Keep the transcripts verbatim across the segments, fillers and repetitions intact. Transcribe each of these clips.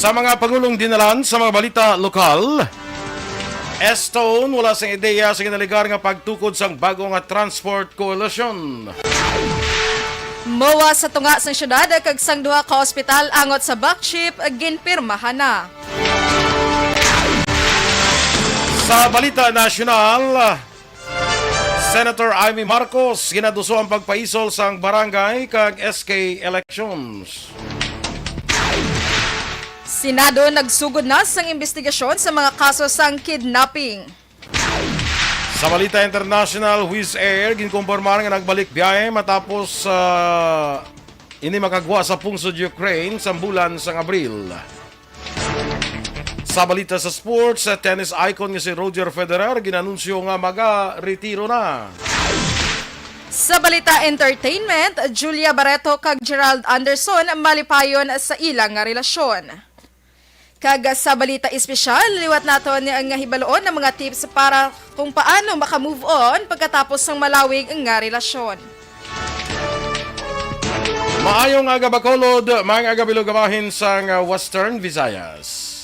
Sa mga pangulong dinalan sa mga balita lokal, Stone wala sing ideya sa ginaligar nga pagtukod sang bago nga transport coalition. MOA sa tunga sang syudad kag sang duha ka ospital angot sa Bakchip ginpirmahan na. Sa balita nasyonal, Senator Imee Marcos ginaduso ang pagpaisol sang barangay kag S K elections. Senado nagsugod na sang imbestigasyon sa mga kaso sang kidnapping. Sa balita international, Wizz Air ginkompormar nga nagbalik biyahe matapos, ah, ini makagwa sa pungsod Ukraine sa bulan sang Abril. Sa balita sa sports, sa tennis icon nga si Roger Federer ginanunsyo nga magaretiro na. Sa balita entertainment, Julia Barreto kag Gerald Anderson malipayon sa ila nga relasyon. Kag sa balita espesyal, liwat naton nga hibaluon ang mga tips para kung paano maka-move on pagkatapos sang malawig nga relasyon. Maayong aga, Bacolod, maayong aga, Bilog, bahin sang, uh, Western Visayas.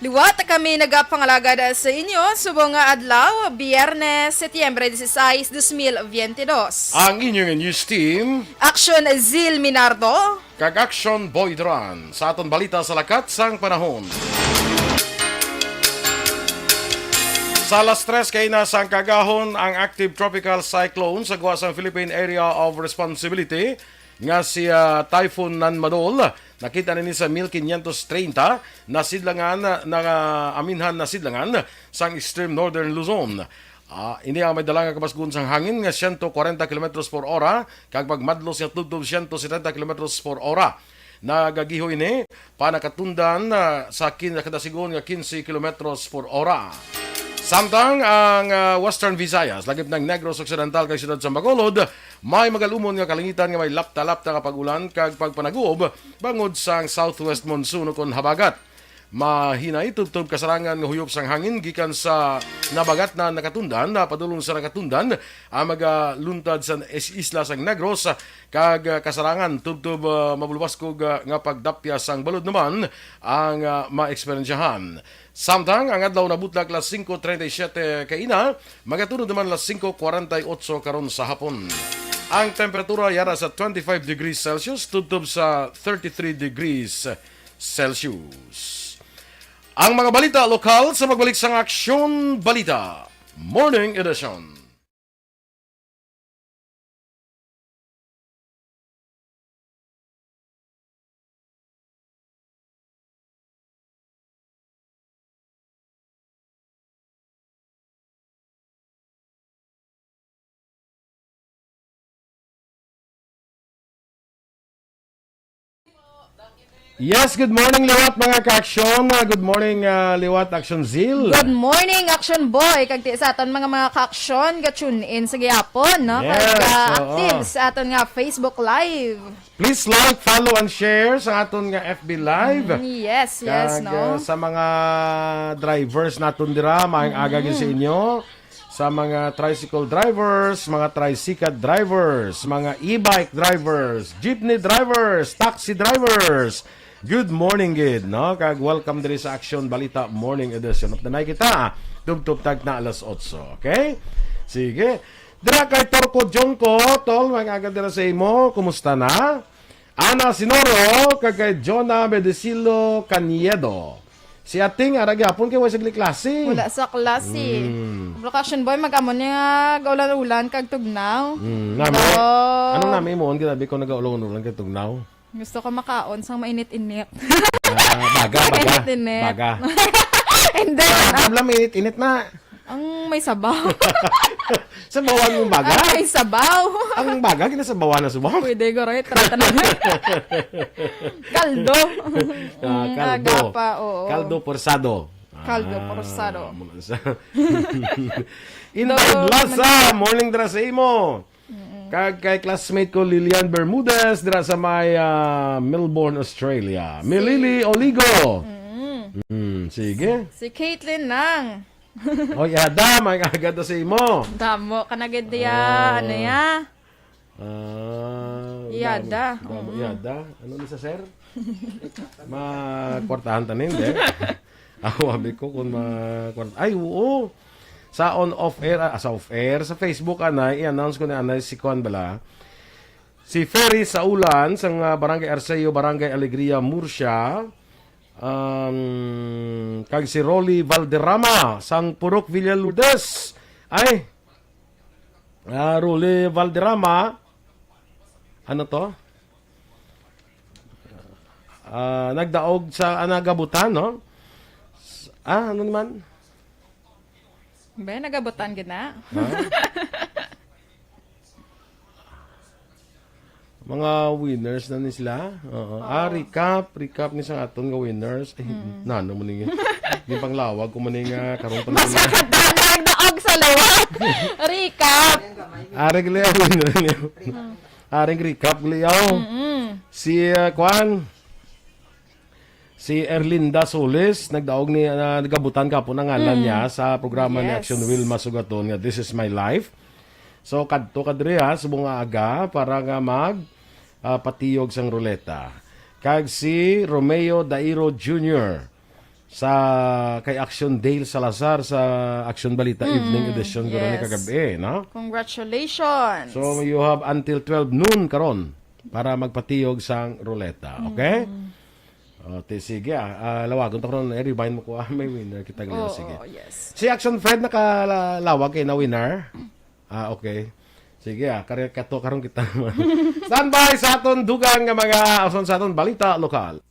Liwat kami nagapangalagad sa inyo subong nga adlaw, Biyernes, Setyembre dieciséis, dos mil veintidós. Ang inyong news team, Action Zil Minardo. Kag Action Boy Duran. Sa aton balita sa lakat sang panahon. Sa alas tres kay na sang kagahon ang active tropical cyclone sa gwa sang Philippine Area of Responsibility nga si, ah, Typhoon Nanmadol. Nakita nini sa mil quinientos treinta na sidlangan, na, na aminhan na sidlangan sang extreme northern Luzon. Ah, ini ang may dala nga kabasgon sang hangin nga siyento kwarenta kilometros por ora kag pagmadlos nga tubtob siyento setenta kilometros por ora. Nagagiho ini pa nakatundan, ah, sa kin-, kada sigon nga quince kilometros por ora. Samtang ang, ah, Western Visayas, lakip na ang Negros Occidental kag siyudad sa Bacolod, may magalumon nga kalangitan nga may lapta-lapta nga pag-ulan kag pagpanaguob bangod sang southwest monsoon ukon habagat. Mahinay tubtob kasarangan nga huyop sang hangin gikan sa nabagat na nakatundan, na padulong sa nakatundan, ang magaluntad sa is-, isla sang Negros, kag, ah, kasarangan tubtob, ah, mabulbaskog, ah, nga pagdapya sang balod naman ang, ah, maeksperyensyahan. Samtang ang adlaw nabutlak alas singko treinta y siete kaina, magatunod naman alas singko kwarenta y otso karon sa hapon. Ang temperatura yara sa twenty-five degrees Celsius tubtob sa thirty-three degrees Celsius. Ang mga balita lokal sa pagbalik sang Aksyon Balita Morning Edition. Yes, good morning liwat, mga ka-aksyon. Ah, good morning, ah, liwat, Aksyon Zil. Good morning, Aksyon Boy. Kag ti-, sa aton mga, mga ka-aksyon, ga-tune in sa gihapon, no? Yes, kag, ah, oo, active sa aton nga Facebook Live. Please like, follow, and share sa aton nga F B Live. Mm, yes, yes, kag, no? Ah, sa mga drivers naton dira, maayong aga gyud sa inyo. Sa mga tricycle drivers, mga tricycad drivers, mga e-bike drivers, jeepney drivers, taxi drivers, good morning gid, no? Kag welcome diri sa Aksyon Balita Morning Edition. Updanay kita, tubtob tagna alas otso, okay? Sige. Dira kay Torco Jongco, tol, maayong aga dira sa imo. Kumusta na? Ana Sinoro, kag kay Jonah Medicilo Caniedo. Si Ating ara gyapon kay way sagli klase. Wala sa klase. Mm. Bro, Action Boy, mag-amo niya gaulan-ulan kag tugnaw. Mm, nami, anong nami mo? Grabe ko nagaulan-ulan kag tugnaw. Gusto ko makaon sang mainit-init. Ah, baga, baga. Mainit-init. Baga. Hindi. Ah, alam, mainit-init na. Ang may sabaw. Sabawan mong baga? Ang may sabaw. Ang baga, ginasabawan na sabaw? Pwede, guro, eh, try ta na. Kaldo. Ah, mm, kaldo. Aga pa, oo. Kaldo porsado. Kaldo porsado. Ah, muna sa Inday Doon, Lasa, morning dira sa imo. Mm-mm. Kag kay classmate ko, Lilian Bermudez, dira sa may, ah, Melbourne, Australia. Si Milili Oligo. Mm. Mm, sige. Si Caitlin Nang. Oy, ada, may agad sa imo. Damo ka na gid diya, ah, ano ya? Ah, Yada. Damo, damo, Mm. yada. Ano ni sa sir? Makwartahan ta na, hindi? Ako, abi ko kung makwarta-, ay, oo. Sa on off air, ah, sa off air, sa Facebook, anay, i-announce ko na, anay, si Kwan bala. Si Ferry Saulan, sang, ah, Barangay Arceo, Barangay Alegria, Murcia. Um, kag si Rolly Valderrama, sang Purok Villa Lourdes. Ay, ah, Rolly Valderrama. Ano to? Ah, nagdaog sa, ah, nagabutan, no? S-, ah, ano naman? Be, nagabutan gid na. Ha? Mga winners na ni sila. Oo. Oo. Ah, recap, recap ni sa aton nga winners. Eh, Mm. nano mo ning, yung panglawag ko man nga karon pa Mas lang. Maganda ang daog sa liwat. Recap. Ari gali ang winner niyo. Mm. Aring recap gali, oh. Mm-mm. Si, uh, Kwan, si Erlinda Solis, nagdaog ni, uh, nagabutan ka po ng ngalan Mm. niya sa programa ni Yes. Action Will Masugaton nga This Is My Life. So, kadto ka diri, ha, subong nga aga para nga mag, ah, patiyog sang ruleta. Kag si Romeo Dairo Junior sa kay Action Dale Salazar sa Action Balita Mm, Evening Edition guro ni yes. kagabi, no? Congratulations. So, you have until twelve noon karon para magpatiyog sang ruleta, okay? Mm. Oh, ti-, sige, ah. Ah, lawagon ta karon, eh, rewind mo ko, ah, may winner kita gali, Oo, sige. Yes. Si Action Fred nakalawag kay na winner? Ah, okay. Sige, ah, kari-, kato karon kita. Standby sa aton dugang nga mga, ason sa aton balita lokal.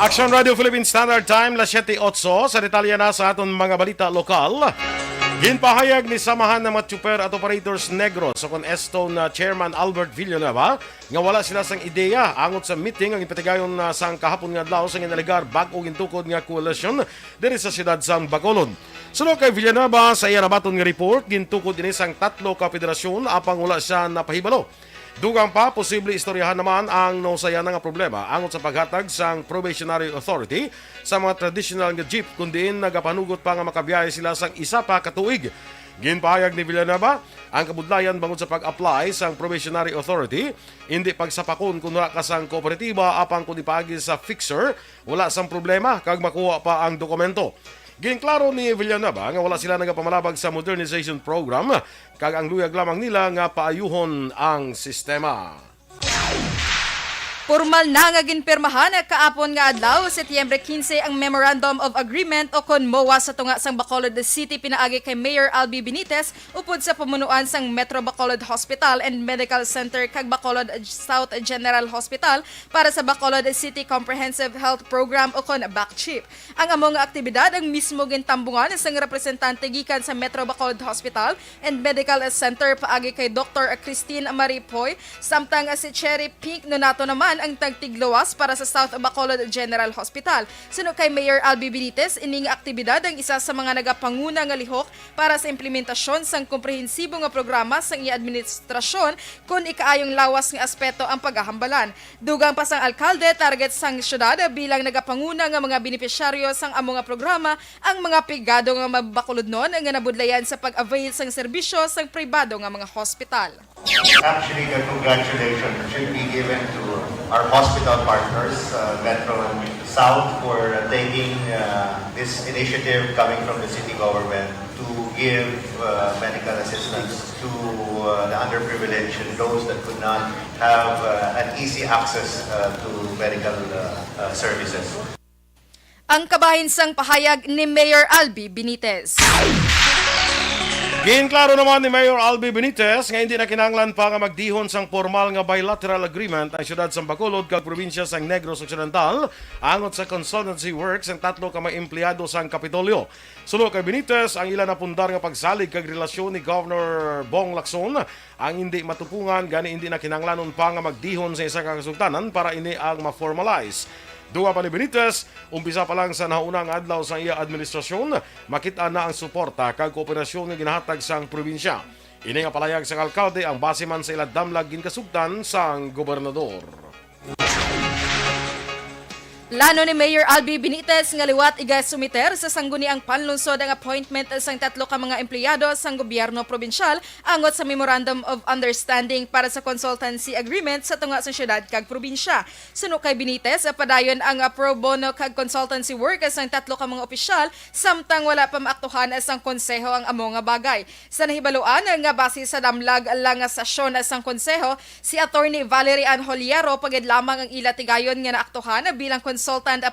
Action Radio Philippine Standard Time, las siyete otso. Sa detalye na sa aton mga balita lokal, ginpahayag ni Samahan ng mga Tsuper at Operators Negros o kon Esto na Chairman Albert Villanueva nga wala sila sang ideya angot sa meeting ang ipatigayon na sang kahapon nga adlaw sang inaligar bag-o gintukod nga koalisyon diri sa siyudad sang Bacolod. Suno kay Villanueva, sa iya nabaton nga report, gintukod ini sang tatlo ka federasyon apang wala siya napahibalo. Dugang pa, posible istoryahan naman ang nahusayan nga problema angot sa paghatag sang probationary authority sa mga traditional nga jeep, kun diin nagapanugot pa nga makabiyahe sila sang isa pa ka tuig. Ginpahayag ni Villanueva, ang kabudlayan bangod sa pag-apply sang probationary authority, indi pagsapakon kun wala ka sang kooperatiba apang kun ipaagi sa fixer, wala sang problema kag makuha pa ang dokumento. Ginklaro ni Villanueva nga wala sila nagapamalabag sa modernization program kag ang luyag lamang nila nga paayuhon ang sistema. Pormal na nga ginpirmahan kaapon nga adlaw, Setyembre quince, ang Memorandum of Agreement o kon MOA sa tunga sang Bacolod City pinaagi kay Mayor Albi Benitez upod sa pamunuan sang Metro Bacolod Hospital and Medical Center kag Bacolod South General Hospital para sa Bacolod City Comprehensive Health Program o kon BACCHIP. Ang amo nga aktibidad ang mismo gintambungan sang representante gikan sa Metro Bacolod Hospital and Medical Center paagi kay Doktor Christine Marie Poy, samtang si Cherry Pink Nonato naman ang tagtigluwas para sa South Bacolod General Hospital. Suno kay Mayor Albi Benitez, ini nga aktibidad ang isa sa mga nagapanguna nga lihok para sa implementasyon sang komprehensibo nga programa sang iya administrasyon kon ikaayong lawas nga aspeto ang pagahambalan. Dugang pa sang alkalde, target sang syudad bilang nagapanguna nga mga benepisyaryo sang amo nga programa ang mga pigado nga mabakulodnon nga nabudlayan sa pag-avail sang serbisyo sang pribado nga mga hospital. Actually, the congratulations should be given to our hospital partners, uh, Metro and South, for taking, uh, this initiative coming from the city government to give, uh, medical assistance to, uh, the underprivileged and those that could not have, uh, an easy access, uh, to medical, uh, uh, services. Ang kabahin sang pahayag ni Mayor Albi Benitez. Ginklaro naman ni Mayor Albi Benitez nga hindi na kinahanglan pa nga magdihon sang pormal nga bilateral agreement ang siyudad sang Bacolod kag probinsya sang Negros Occidental angot sa consultancy work sang tatlo ka mga empleyado sang Kapitolyo. Suno kay Benitez, ang ila napundar nga pagsalig kag relasyon ni Governor Bong Lacson ang hindi matupungan, gani hindi na kinahanglanon pa nga magdihon sa isa ka kasugtanan para ini ang ma-formalize. Duwa pa ni Benitez, umpisa pa lang sa nahauna nga adlaw sa iya administrasyon, makit-an na ang suporta kag kooperasyon nga ginahatag sang probinsya. Ini nga palayag sang alkalde ang base man sa ila damlag ginkasugtan sang gobernador. Lano ni Mayor Albi Benitez nga liwat igasumiter sa sangguniang panlungsod ang appointment sang tatlo ka mga empleyado sang gobyerno probinsyal angot sa Memorandum of Understanding para sa Consultancy Agreement sa tunga sa syudad kag probinsya. Suno kay Benitez, padayon ang pro bono kag consultancy work sang tatlo ka mga opisyal samtang wala pa maaktuhan sang konseho ang amo nga bagay. Sa nahibaluan nga base sa damlag lang nga sesyon sang konseho, si Attorney Valerie Ann Holiero pa gid lamang ang ila tigayon nga naaktuhan bilang consultant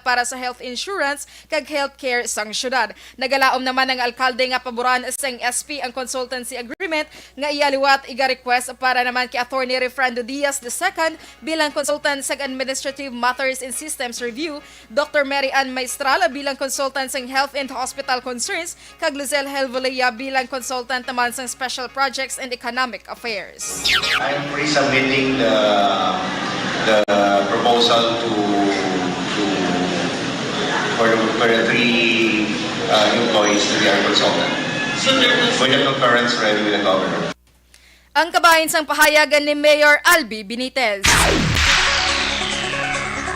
para sa health insurance kag healthcare sang syudad. Nagalaom naman ang alkalde nga paboran sang S P ang consultancy agreement nga iya liwat iga-request para naman kay Attorney Refrando Diaz the second bilang consultant sa Administrative Matters and Systems Review, Doctor Mary Ann Maestral bilang consultant sa Health and Hospital Concerns, kag Luzelle Helvolea bilang consultant naman sa Special Projects and Economic Affairs. I'm resubmitting the the proposal to to for the, for the three uh, new employees to be our consultant. With the concurrence ready with the governor. Ang kabahin sang pahayag ni Mayor Albi Benitez.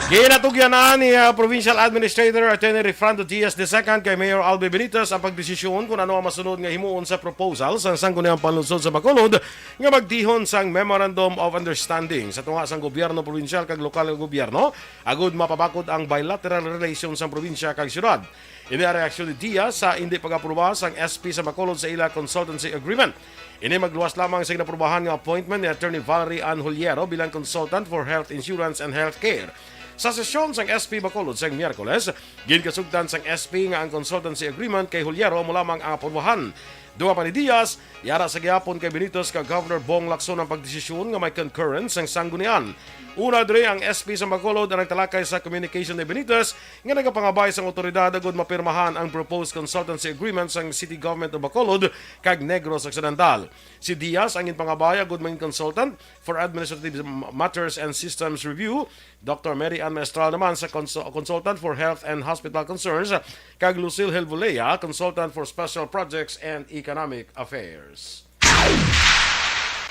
Ginatugyan na ni uh, Provincial Administrator Attorney Refrando Diaz the second kay Mayor Albi Benitez ang pagdesisyon kung ano ang masunod nga himuon sa proposal sang Sangguniang Panlungsod sa Bacolod nga magdihon sang Memorandum of Understanding sa tunga sang gobyerno probinsyal kag lokal nga gobyerno agud mapabakod ang bilateral relations sang probinsya kag syudad. Ini ang reaksyon ni Diaz sa hindi pag-aproba sang S P sa Bacolod sa ila consultancy agreement. Ini magluwas lamang sa ginaprubahan nga appointment ni Attorney Valerie Ann Holiero bilang consultant for health insurance and health care. Sa sesyon sang S P Bacolod sang Miyerkules, ginkasugtan sang S P nga ang consultancy agreement kay Holiero amo lamang ang aprubahan. Duwa pa ni Diaz, yara sa gihapon kay Benitez kag Governor Bong Lacson ang pagdesisyon nga may concurrence sang sanggunian. Una diri ang S P sa Bacolod ang nagtalakay sa communication ni Benitez nga nagapangabay sang awtoridad agud mapirmahan ang proposed consultancy agreement sang City Government of Bacolod kag Negros Occidental. Si Diaz ang ginpangabay agud mangin consultant for administrative matters and systems review, Doctor Mary Ann Maestral naman sa consul- consultant for health and hospital concerns, kag Lucille Helvolea, consultant for special projects and economic affairs.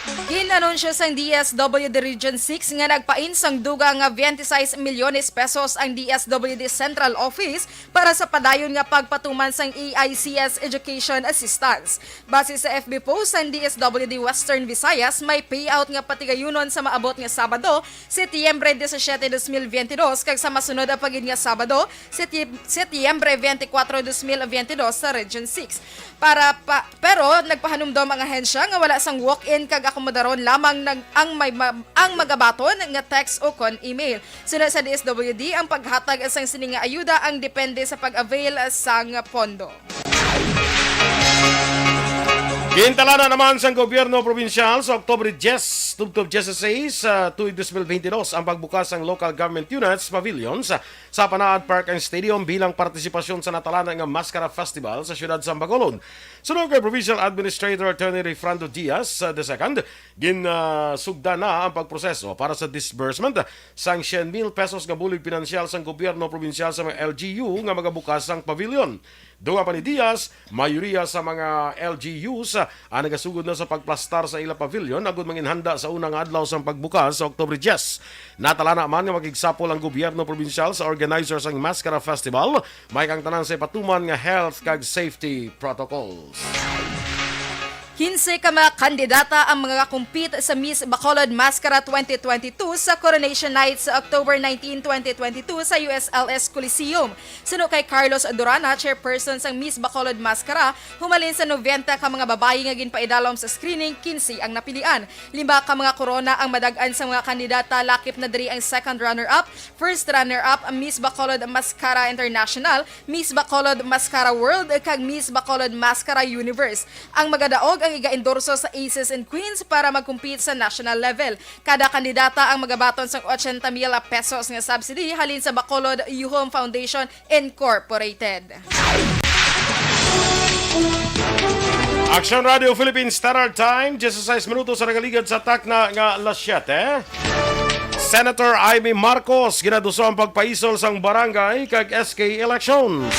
Gin-anunsyo sang D S W D Region six nga nagpain sang dugang nga twenty-six milyones pesos ang D S W D Central Office para sa padayon nga pagpatuman sang E I C S Education Assistance. Base sa F B post sang D S W D Western Visayas, may payout nga patigayunon sa maabot nga Sabado, Setyembre disisiete, dos mil biyente dos, kag sa masunod pa gid nga Sabado, Setye-, Setyembre twenty-four, dos mil biyente dos, sa Region six. Para pa, pero nagpahanumdom ang ahensya nga wala sang walk-in kag akomodaron lamang nag, ang may ma-, ang magabaton nga text o kon email. Suno sa D S W D, ang paghatag sang sini nga ayuda ang depende sa pag-avail sang pondo. Gintalana naman sang gobyerno probinsyal sa Oktubre diyes tubtob diyesisais, sa tuig dos mil bente dos ang pagbukas sang local government units pavilions sa Panaad Park and Stadium bilang partisipasyon sa natalana nga Maskara Festival sa siyudad sa Bacolod. Suno kay Provincial Administrator Attorney Refrando Diaz, uh, the second, gin, uh, sugda na ang pagproseso para sa disbursement sang syen mil pesos nga bulig pinansyal sang gobyerno probinsyal sa mga L G U nga magabukas sang pavilion. Dugang pa ni Diaz, mayoriya sa mga L G Us ang nagasugod na sa pagplastar sa ila pavilion agud manginhanda sa una nga adlaw sang pagbukas sa Oktubre diyes. Natalana man nga makigsapol ang gobyerno probinsyal sa organizer sang Maskara Festival, may kang tanan sa ipatuman nga health kag safety protocols. Kinse ka mga kandidata ang mga compete sa Miss Bacolod Mascara twenty twenty-two sa Coronation Night sa October nineteen, twenty twenty-two sa U S L S Coliseum. Suno kay Carlos Durana, chairperson sang Miss Bacolod Mascara, humalin sa nobenta ka mga babayi nga ginpaidalom sa screening, kinse ang napilian. Lima ka mga korona ang madag-an sa mga kandidata, lakip na diri ang second runner-up, first runner-up, Miss Bacolod Mascara International, Miss Bacolod Mascara World, kag Miss Bacolod Mascara Universe. Ang magadaog ang iga-endorso sa Aces and Queens para mag-compete sa national level. Kada kandidata ang magabaton sang ochenta mil pesos nga subsidy halin sa Bacolod Yuhom Foundation Incorporated. Action Radio Philippines Standard Time, diyesisais minutos sa nagaligad sa takna nga alas siyete. Senator Imee Marcos ginaduso ang pagpaisol sang barangay kag S K elections.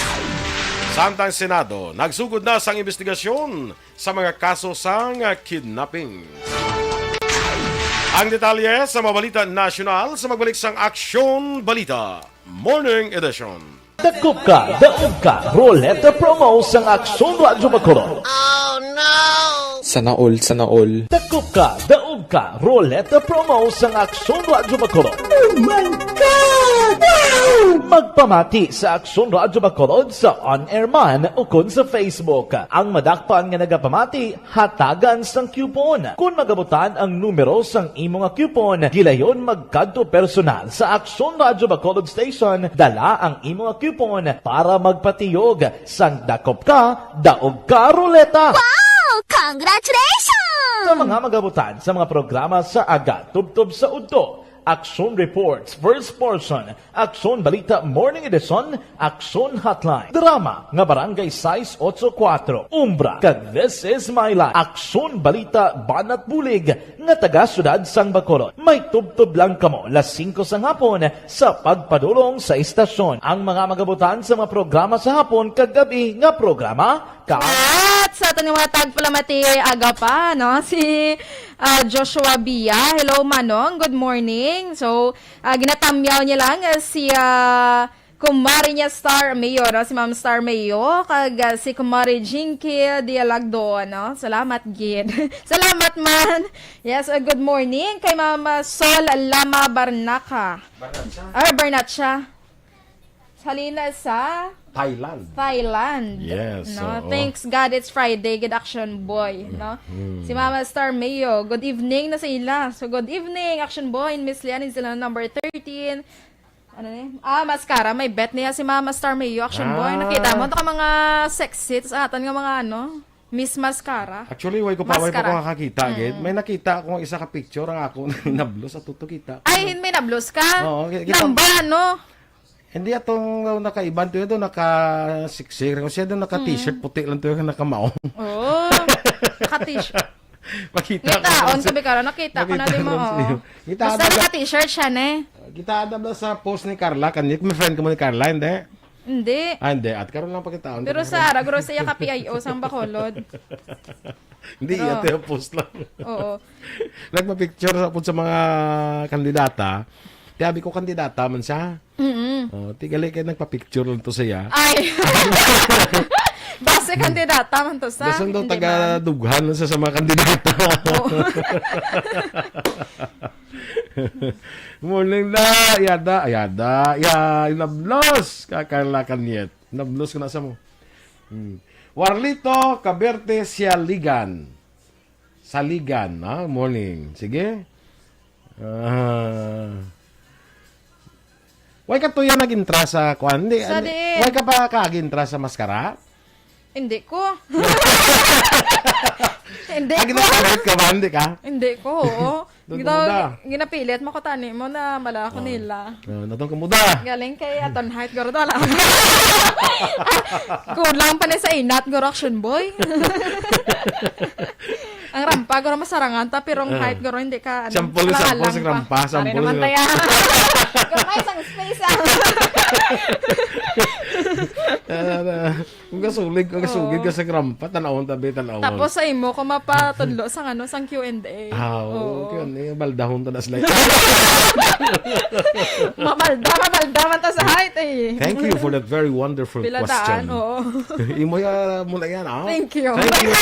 Samtang Senado, nagsugod na sang investigasyon sa mga kaso sang kidnapping. Ang detalye sa mga balita nasyonal sa magbalik sang Aksyon Balita Morning Edition. Dakop ka, daog ka, Roleta Promo sang Aksyon Radyo Bacolod. Sana all, sana all. Dakop ka, daog ka, Roleta Promo sang Aksyon Radyo Bacolod. Oh my God! Wow! Magpamati sa Aksyon Radyo Bacolod sa on-air man ukon sa Facebook. Ang madakpan nga nagapamati, hatagan sang coupon. Kon magabutan ang numero sang imo nga coupon, gilayon magkadto personal sa Aksyon Radyo Bacolod Station, dala ang imo nga coupon para magpatiyog sang dakop ka, daog ka, Roleta. Wow! Congratulations! Sa mga magabutan sa mga programa sa aga, tubtob sa udto, Aksyon Reports, First Portion, Aksyon Balita Morning Edition, Aksyon Hotline, drama nga Barangay sais otso kuwatro, Umbra, kag This Is My Life, Aksyon Balita Banat Bulig nga taga Siyudad sang Bacolod. May tubtob lang kamo las singko sang hapon sa pagpadulong sa istasyon. Ang mga magabutan sa mga programa sa hapon kag gab-i nga programa ka. At sa aton nga mga tagpalamati, aga pa, no? Si, ah, Joshua Bia. Hello, Manong. Good morning. So, ah, ginatamyaw niya lang, ah, si, ah, kumari niya Star Mayo, no? Si Ma'am Star Mayo, kag, ah, si Kumari Jinky Dialagdo, no? Salamat, gid. Salamat man. Yes, ah, good morning kay Ma'am, ah, Sol Lama Barnaca. Barnacha. Or Barnacha. Halin na sa Thailand. Thailand. Yes, No? oo. Thanks God it's Friday, good Action Boy, no? Mm. Si Mama Star Mayo, good evening na sa ila. So, good evening, Action Boy and Miss Lian, sila number thirteen. Ano ni? Ah, mascara. May bet niya si Mama Star Mayo, Action Boy. Ah. Nakita mo to ka mga sexy, tas atan nga mga ano, Miss Mascara. Actually, way ko pa, way pa Mascara. ko nakakita, gid. Mm. May nakita akong isa ka picture ang ako na nablos at tuto kita. Ay, may nablos ka? Oo, ki-, kita Namba, no? Hindi, atong nakaiban to, ito, naka-sexy. Kung siya doon, naka-t-shirt, Mm. puti lang to, yung nakamaong. Oo. Naka-t-shirt. Makita ko Ngitaon, lang si-, sabi ka, nakita ko na, makita di ko mo, lang oh. si-, kita Basta ata naka-t-shirt siya, ne? Kita ada ba sa post ni Carla? Kanit, may friend ka mo ni Carla, hindi? Hindi. Ah, hindi. At karon lang pakitaon. Pero Karon sa lang. Ara, guro siya ka P I O sang Bacolod. Hindi, Pero, iya, tayo post lang. Oo. Nagpa-picture sa, pud sa mga kandidata. Tiyabi ko, kandidata man siya. Mm-mm. Oh, tigali kay nagpa-picture lang to siya. Ay. Base kandidata man to sa, Basta daw hindi taga man. Dughan lang siya sa mga kandidata. Oo. Morning na, yada, yada, ya, nablos ka, Carla Caniet. Nablos ko na sa mo. Hmm. Warlito Caberte Sialigan. Saligan, ah, morning. Sige. Ah. Why ka tuya nag-intra sa kuan? Hindi, Sa ano, diin? Why ka pa kag-intra sa maskara? Hindi ko. Hindi Ah, ko. ginagamit ka ba? Hindi ka? Hindi ko, oo. Doon Gina-, ka muna. ginapilit mo ko tani mo na mala ako Oh. nila. Oh, natong ka muda. Galing kay Aton Height, guro to, wala. Kulang pa na sa inat, guro, Action Boy. Ang rampa, guro, masarangan ta, pero ang Ah. height, guro, hindi ka, ano, Sample, sample alang-alang sa pa. rampa, Pare sample naman sa tayo. Guro, may isang space, ah. Ah, na. Kung ka Sulig ka, kasugid Oo. ka sa grampa, tanawon tabi, tanawon. Tapos sa imo, kung mapatudlo sa ano, sang Q and A. Ah, oo, Oo. Q and A, baldahon ta na sila. Mamalda, mamalda man ta sa height, eh. Thank you for that very wonderful Pila question. daan, oo. Imo ya mo na yan, ah. Thank you. Thank you.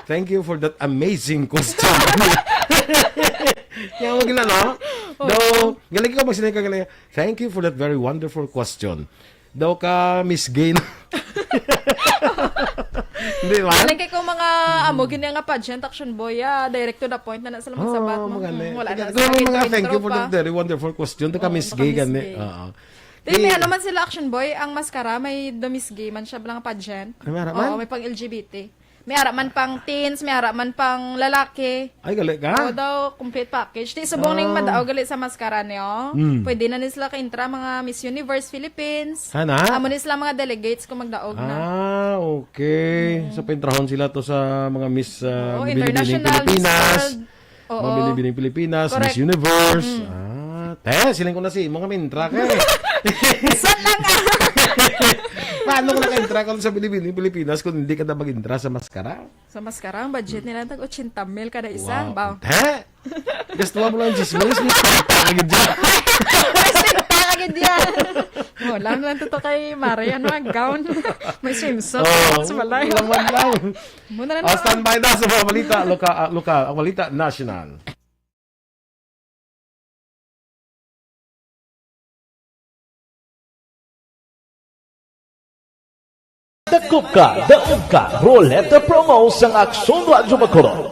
Thank you for that amazing question. Yan, wag na, no? Oo. Daw, galing ka magsinay ka ganyan. Thank you for that very wonderful question. Daw ka Miss Gay na. Hindi man? Galing kay kung mga amo, gini nga pageant, action boy, ah, direct to the point na na sila magsabat, Oo, no? Magani. Mm, wala na Kaya, sila kung mga intro-intro thank you for pa. that very wonderful question, daw ka Oo, Miss baka Gay Miss gani. Gay. Oo. Di, may Di ano man sila, action boy, ang maskara, may the Miss Gay man siya, bala nga pageant. Ay, may ara Oo, man? may pang L G B T. May ara man pang teens, may ara man pang lalaki. Ay, gali ka? Oo daw, complete package. Di subong ning Ah. madaog gali sa maskara niyo. Mm. Pwede na ni sila ka-intra mga Miss Universe Philippines. Hana? Amo ni sila mga delegates kung magdaog na. Ah, okay. Mm. So, paintrahon sila to sa mga Miss, ah, Oo, Binibining international, Miss Pilipinas. World. Oo. Mga Binibining Pilipinas, Correct. Miss Universe. Mm. Ah, te, siling ko na si, mga mintra ka eh. Saan lang ah? Paano ko naka-intra ka sa Binibining Pilipinas kung hindi ka na mag-intra sa maskara? Sa maskara, ang budget nila tag ochenta mil kada isa, Wow. baw. Te? Gastuhan mo lang chismis, may sinta ka gid dyan. May sinta ka gid dyan. Oh, lang lang to kay Mare, ano, ang gown. May swimsuit, Oo, sa balay. Lang man lang. Muna na Oh, lang. Standby na sa mga balita, loka-, ah, lokal, ang balita national. Dakop ka, daog ka, Roleta Promo sang Aksyon Radyo Bacolod.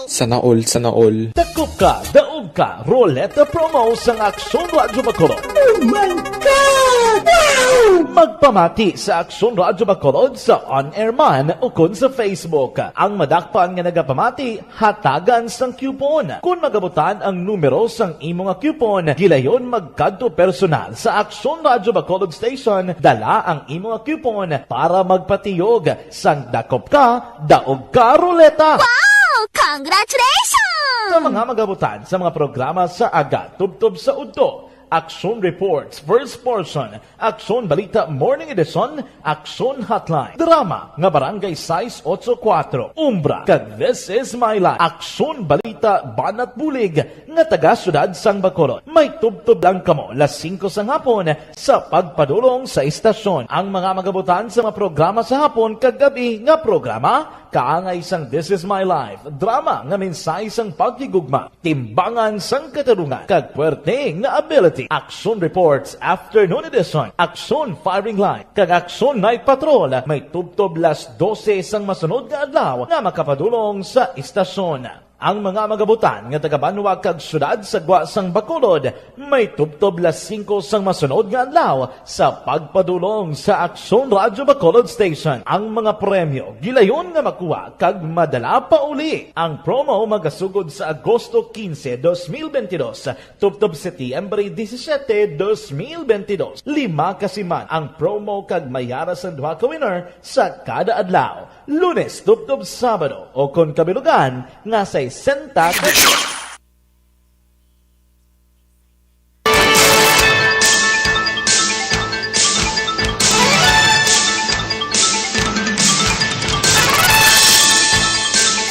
Sana all, sana all. Dakop ka, daog ka, Roleta Promo sang Aksyon Radyo Bacolod. Oh my God! Wow! Magpamati sa Aksyon Radyo Bacolod sa on-air man ukon sa Facebook. Ang madakpan nga nagapamati, hatagan sang coupon. Kon magabutan ang numero sang imo nga coupon, gilayon magkadto personal sa Aksyon Radyo Bacolod Station, dala ang imo nga coupon para magpatiyog sang dakop ka, daog ka ruleta. Wow! Congratulations! Sa mga magabutan sa mga programa sa aga tubtob sa udto, Aksyon Reports, First Portion, Aksyon Balita Morning Edition, Aksyon Hotline, drama nga Barangay sais ocho kuwatro, Umbra, kag This Is My Life, Aksyon Balita Banat Bulig nga taga Siyudad sang Bacolod. May tubtob lang kamo las singko sang hapon sa pagpadulong sa istasyon. Ang mga magabutan sa mga programa sa hapon kag gab-i nga programa, kaangay sang This Is My Life, drama nga mensahe sang paghigugma, timbangan sang katarungan, kag puwerte nga ability. Aksyon Reports, Afternoon Edition, Aksyon Firing Line, kag Aksyon Night Patrol may tubtob las dose sang masunod nga adlaw nga makapadulong sa istasyon. Ang mga magabutan nga taga-banwa kag siyudad sa gwa sang Bacolod may tubtob las singko sang masunod nga adlaw sa pagpadulong sa Aksyon Radyo Bacolod Station. Ang mga premyo gilayon nga makuha kag madala pauli. Ang promo magasugod sa Agosto quince, dos mil veintidós, tubtob Setyembre disisiete, dos mil veintidós. Lima ka siman ang promo kag may ara sang duha ka winner sa kada adlaw. Lunes tubtob Sabado, o kon kabilugan nga sesenta ka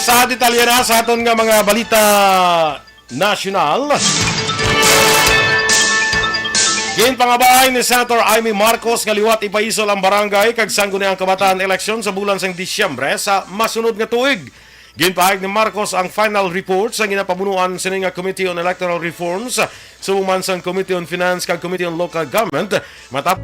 Sa detalye na sa aton nga mga balita nasyonal, ginpangabay ni Senator Imee Marcos nga liwat ipaisol ang barangay kag sangguniang kabataan eleksyon sa bulan sang Disyembre sa masunod nga tuig. Ginpahayag ni Marcos ang final report sa ginapamunuan sini nga Committee on Electoral Reforms, subong man sang Committee on Finance kag Committee on Local Government matap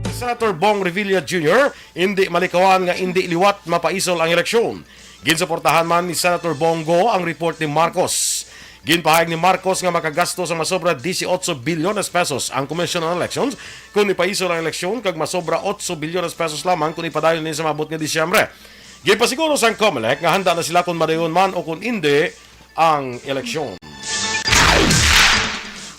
Senator Bong Revilla Junior, indi malikawan nga indi liwat mapaisol ang eleksyon. Ginsuportahan man ni Senator Bong Go ang report ni Marcos. Ginpahayag ni Marcos nga makagastos ang masobra dieciocho bilyones pesos ang Commission on Elections kon ipaisol ang eleksyon, kag masobra otso bilyones pesos lamang kon ipadayon ini sa maabot nga Disyembre. Ginpasiguro sang Comelec nga handa na sila kon madayon man o kon indi ang eleksyon.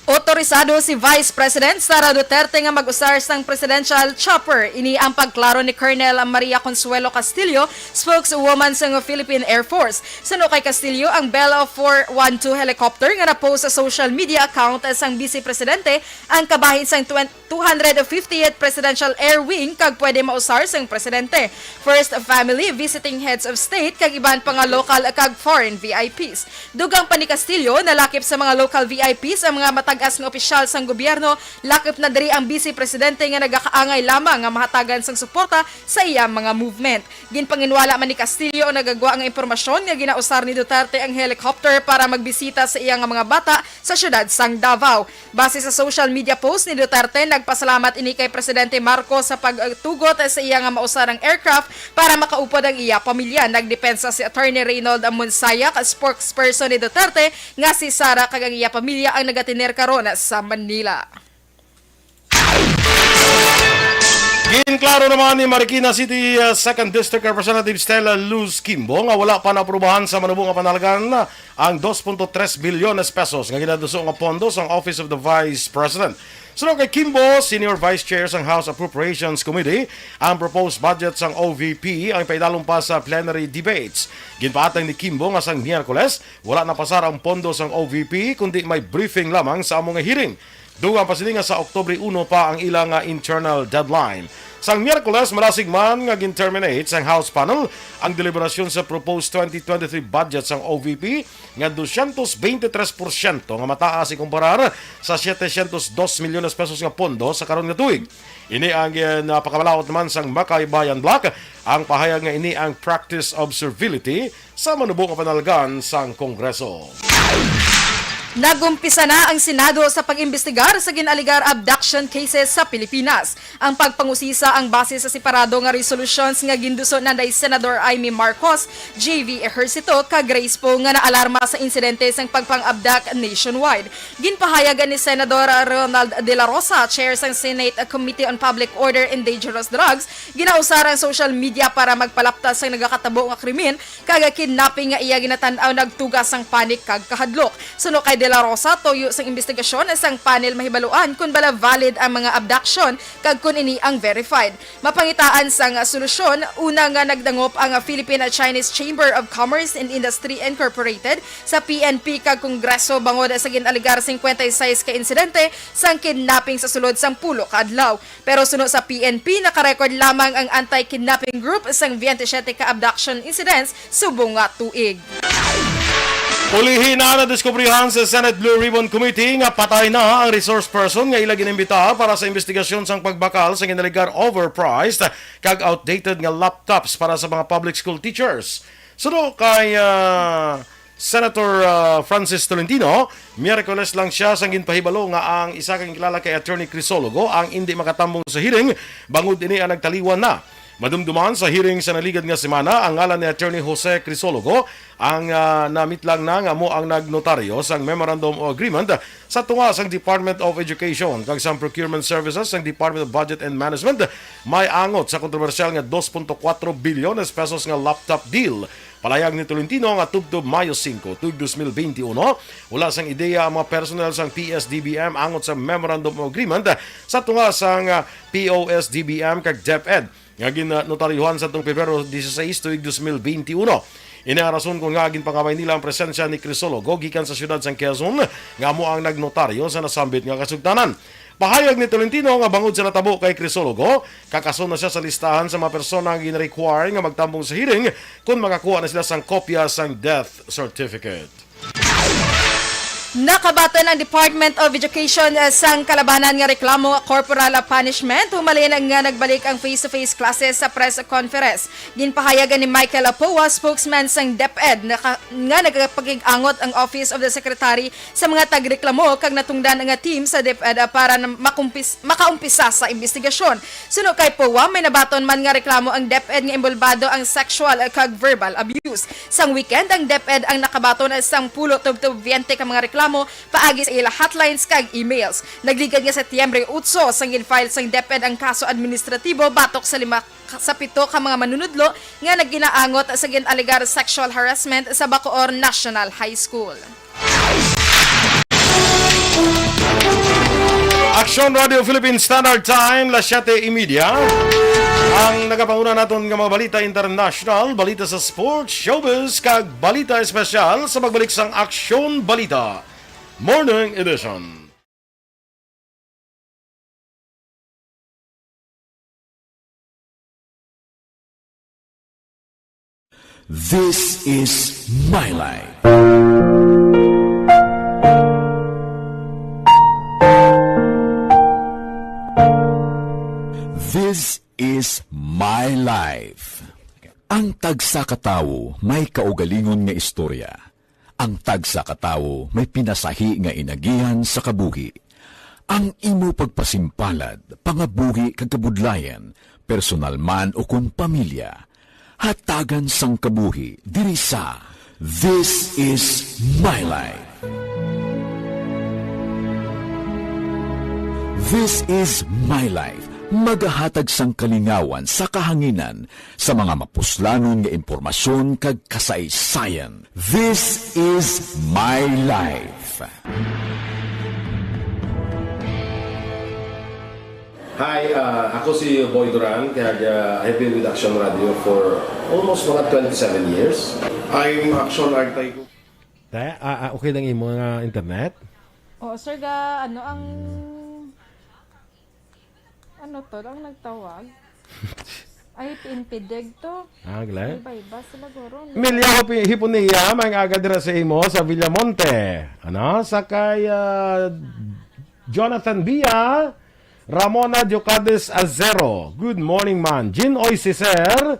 Otorisado si Vice President Sara Duterte nga mag-usar sang presidential chopper. Ini ang pagklaro ni Colonel Maria Consuelo Castillo, spokeswoman sang Philippine Air Force. Suno kay Castillo, ang Bell four one two helicopter nga na-post sa social media account sang Vice Presidente ang kabahin sang twenty two hundred fiftieth Presidential Air Wing kag pwede mausar sang presidente, First Family, visiting heads of state, kag iban pa nga local kag foreign V I Ps. Dugang pa ni Castillo, nalakip sa mga local V I Ps ang mga matag-as nga opisyal sang gobyerno, lakip na diri ang Vice Presidente nga nagakaangay lamang nga mahatagan sang suporta sa iya mga movement. Ginpanginwala man ni Castillo ang nagagwa nga impormasyon nga ginausar ni Duterte ang helicopter para magbisita sa iya nga mga bata sa siyudad sang Davao. Base sa social media post ni Duterte, nagpasalamat ini kay Presidente Marcos sa pagtugot sa iya nga mausar ang aircraft para makaupod ang iya pamilya. Nagdepensa si Attorney Reynold Monsayak, spokesperson ni Duterte, nga si Sara kag ang iya pamilya ang nagatener karon sa Manila. Ginklaro naman ni Marikina City, uh, Second District Representative Stella Luz Kimbo nga wala pa naaprubahan sa manubo nga panalgan ang dos punto tres bilyones pesos nga ginaduso nga pondo sang Office of the Vice President. Suno kay Kimbo, Senior Vice Chair sang House Appropriations Committee, ang proposed budget sang O V P ang ipaidalom pa sa plenary debates. Ginpaatang ni Kimbo nga sang Miyerkules, wala napasar ang pondo sang O V P, kundi may briefing lamang sa amo nga hearing. Dugang pa sini nga sa Oktubre uno pa ang ila nga internal deadline. Sang Miyerkules, malasig man nga gin-terminate sang House panel ang deliberasyon sa proposed twenty twenty-three budget sang O V P nga dosyentos beintitres porsyento nga mataas ikumparar sa setecientos dos milyones pesos nga pondo sa karon nga tuig. Ini ang ginpakamalaut naman sang Makaybayan Bloc, ang pahayag nga ini ang practice of servility sa manubo nga panalgan sang Kongreso. Nagumpisa na ang Senado sa pag-imbestigar sa gin-alegar abduction cases sa Pilipinas. Ang pagpangusisa ang base sa separado nga resolutions nga ginduso na ni Senador Imee Marcos, J V Ejercito, kag Grace Poe nga naalarma sa insidente sang pagpang-abduct nationwide. Ginpahayag ni Senador Ronald De La Rosa, chair sang Senate Committee on Public Order and Dangerous Drugs, ginausar ang social media para magpalaptas sa nagakatabo nga krimen kag kidnapping nga iya ginatan-aw nagtuga sang panic kag kahadlok. Suno kay De La Rosa, tuyo sang imbestigasyon sang panel mahibaluan kon bala valid ang mga abduction kag kon ini ang verified. Mapangitaan sang solusyon, una nga nagdangop ang Philippine-Chinese Chamber of Commerce and Industry Incorporated sa P N P kag Kongreso bangod sa gin-alegar cincuenta y seis ka insidente sang kidnapping sa sulod sang pulo ka adlaw. Pero suno sa P N P, nakarecord lamang ang anti-kidnapping group sang veintisiete ka abduction incidents subong nga tuig. Ulihi na nadiskubrihan sa Senate Blue Ribbon Committee nga patay na ang resource person nga ila ginimbita para sa investigasyon sang pagbakal sa ginalegar overpriced kag outdated nga laptops para sa mga public school teachers. Suno kay, ah, Senator, ah, Francis Tolentino, Miyerkules lang siya sang ginpahibalo nga ang isa ka ginkilala kay Attorney Crisologo ang indi makatambong sa hearing bangod ini ang nagtaliwan na. Madumduman sa hearing sa naligad nga semana ang ngalan ni Attorney Jose Crisologo, ang, ah, namitlang na nga amo ang nagnotaryo sang Memorandum of Agreement sa tunga sang Department of Education kag sang Procurement Services sang Department of Budget and Management, may angot sa kontrobersyal nga dos punto kuwatro bilyones pesos nga laptop deal. Palayag ni Tolentino nga tubtob Mayo singko, tuig dos mil beinti uno, wala sang ideya ang mga personnel sang P S D B M angot sa Memorandum of Agreement sa tunga sang, ah, P O S D B M kag DepEd nga ginnotaryuhan sa tong Pebrero dieciséis, tuig dos mil beinti uno. Ini ang rason kon ngaa ginpangabay nila ang presensya ni Crisologo gikan sa siyudad sang Quezon, nga amo ang nagnotaryo sa nasambit nga kasugtanan. Pahayag ni Tolentino nga bangod sa natabo kay Crisologo, kakason na siya sa listahan sa mga persona nga gin-require nga magtambong sa hearing kon makakuha na sila sang kopya sang death certificate. Nakabaton ang Department of Education, eh, sang kalabanan nga reklamo nga corporal punishment humalin nga nagbalik ang face-to-face classes sa press conference. Ginpahayag ni Michael Apoa, spokesman sang DepEd, naka-, nga nagapakig-angot ang Office of the Secretary sa mga tagreklamo kag natungdan nga team sa DepEd para na makumpis-, makaumpisa sa imbestigasyon. Suno kay Poa, may nabaton man nga reklamo ang DepEd nga inbolbado ang sexual kag verbal abuse. Sang weekend, ang DepEd ang nakabaton sang pulo tubtob veinte ka mga reklamo paagi sa ila hotlines kag emails. Nagligad nga Setyembre otso, sang gin-file sang DepEd ang kaso administratibo batok sa lima ka, sa pito ka mga manunudlo nga naginaangot sa gin-alegar sexual harassment sa Bacoor National High School. Aksyon Radio Philippine Standard Time, las siete y media. Ang nagapanguna naton nga mga balita international, balita sa sports, showbiz, kag balita espesyal sa pagbalik sang Aksyon Balita Morning Edition. This is my life. This is my life. Ang tagsa ka tawo may kaugalingon nga istorya. Ang tagsa ka tawo may pinasahi nga inagihan sa kabuhi. Ang imo pagpasimpalad, pangabuhi kag kabudlayan, personal man o kon pamilya, hatagan sang kabuhi diri sa This Is My Life. This Is My Life, magahatag sang kalingawan sa kahanginan sa mga mapuslanon nga impormasyon kag kasaysayan. This Is My Life. Hi, ah, ako si Boy Duran, kag, ah, I've been with Action Radio for almost mga twenty-seven years. I'm Action Artay. Te, ah, ah, okay lang imo nga internet? Oo, sir, ga, ano ang, ano to, ang nagtawag? Ay, P N P deg to. Ah, gala. Iba-iba sila, guro. Milya Hipo-, Hiponia, may aga dira sa imo sa Villamonte. Ano? Sa kay, ah, Jonathan Bia, Ramona Diocades Azero. Good morning, man. Jean Oy Cicer,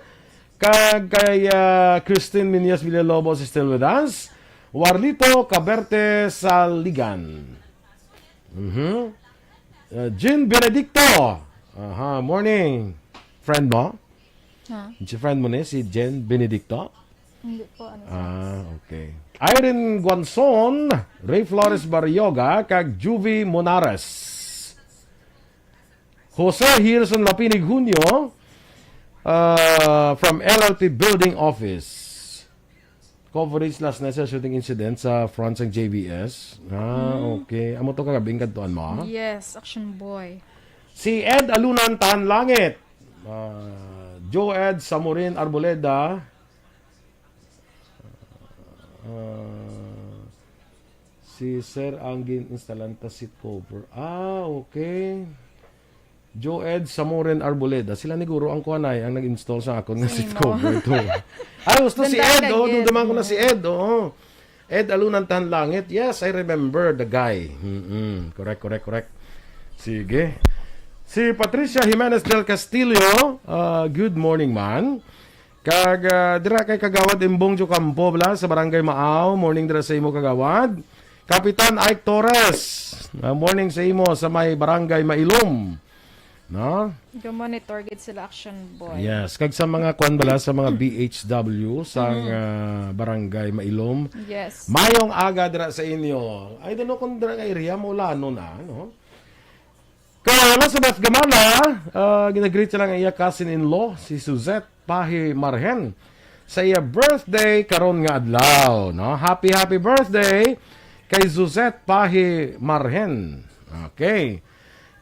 kag kay, ah, Christine Minyas Villalobos is still with us. Warlito Caberte Saligan. Mhm. Uh, Jean Benedicto. Aha, morning. Friend mo? Ha? Si friend mo ni, si Jen Benedicto? Hindi po, ano, sir? Ah, okay. Irene Guanzon, Ray Flores Barrioga, kag Juvie Monares. Jose Hilson Lapinig Junio, uh, from L L P Building Office. Coverage last night sa shooting incident sa front sang J V S. Ah, Mm. okay. Amo to kagabing kadtuan mo? Yes, Action Boy. Si Ed Alunan Tahan Langit. Ah, Joe Ed Samurin Arboleda. Ah, si Sir ang gin-instalan ta seat cover. Ah, okay. Joe Ed Samurin Arboleda. Sila ni guro ang kuanay ang nag-install sa akon nga Sa seat imo. cover to. Ay, gusto Doon si tayo Ed. kay Oh, Ed. duduman ko na si Mm. Ed. Oo. Ed Alunan Tahan Langit. Yes, I remember the guy. Mm-mm. Correct, correct, correct. Sige. Si Patricia Jimenez del Castillo, ah, good morning, man. Kag, ah, dira kay Kagawad Imbong Jocampo, bala, sa Barangay Maaw. Morning dira sa imo, Kagawad. Kapitan Ike Torres, ah, morning sa imo sa may Barangay Mailom. No? Ga-monitor gid sila, Action Boy. Yes, kag sa mga kwan bala, sa mga B H W sang, Mm. ah, Barangay Mailom. Yes. Mayong aga dira sa inyo. I don't know kung dira nga area, maulanon na, no? Kay Elizabeth Gamala, ah, ginagreet siya lang ang iya cousin-in-law, si Suzette Pahi Marhen, sa iya birthday karon nga adlaw, no? Happy, happy birthday kay Suzette Pahi Marhen. Okay.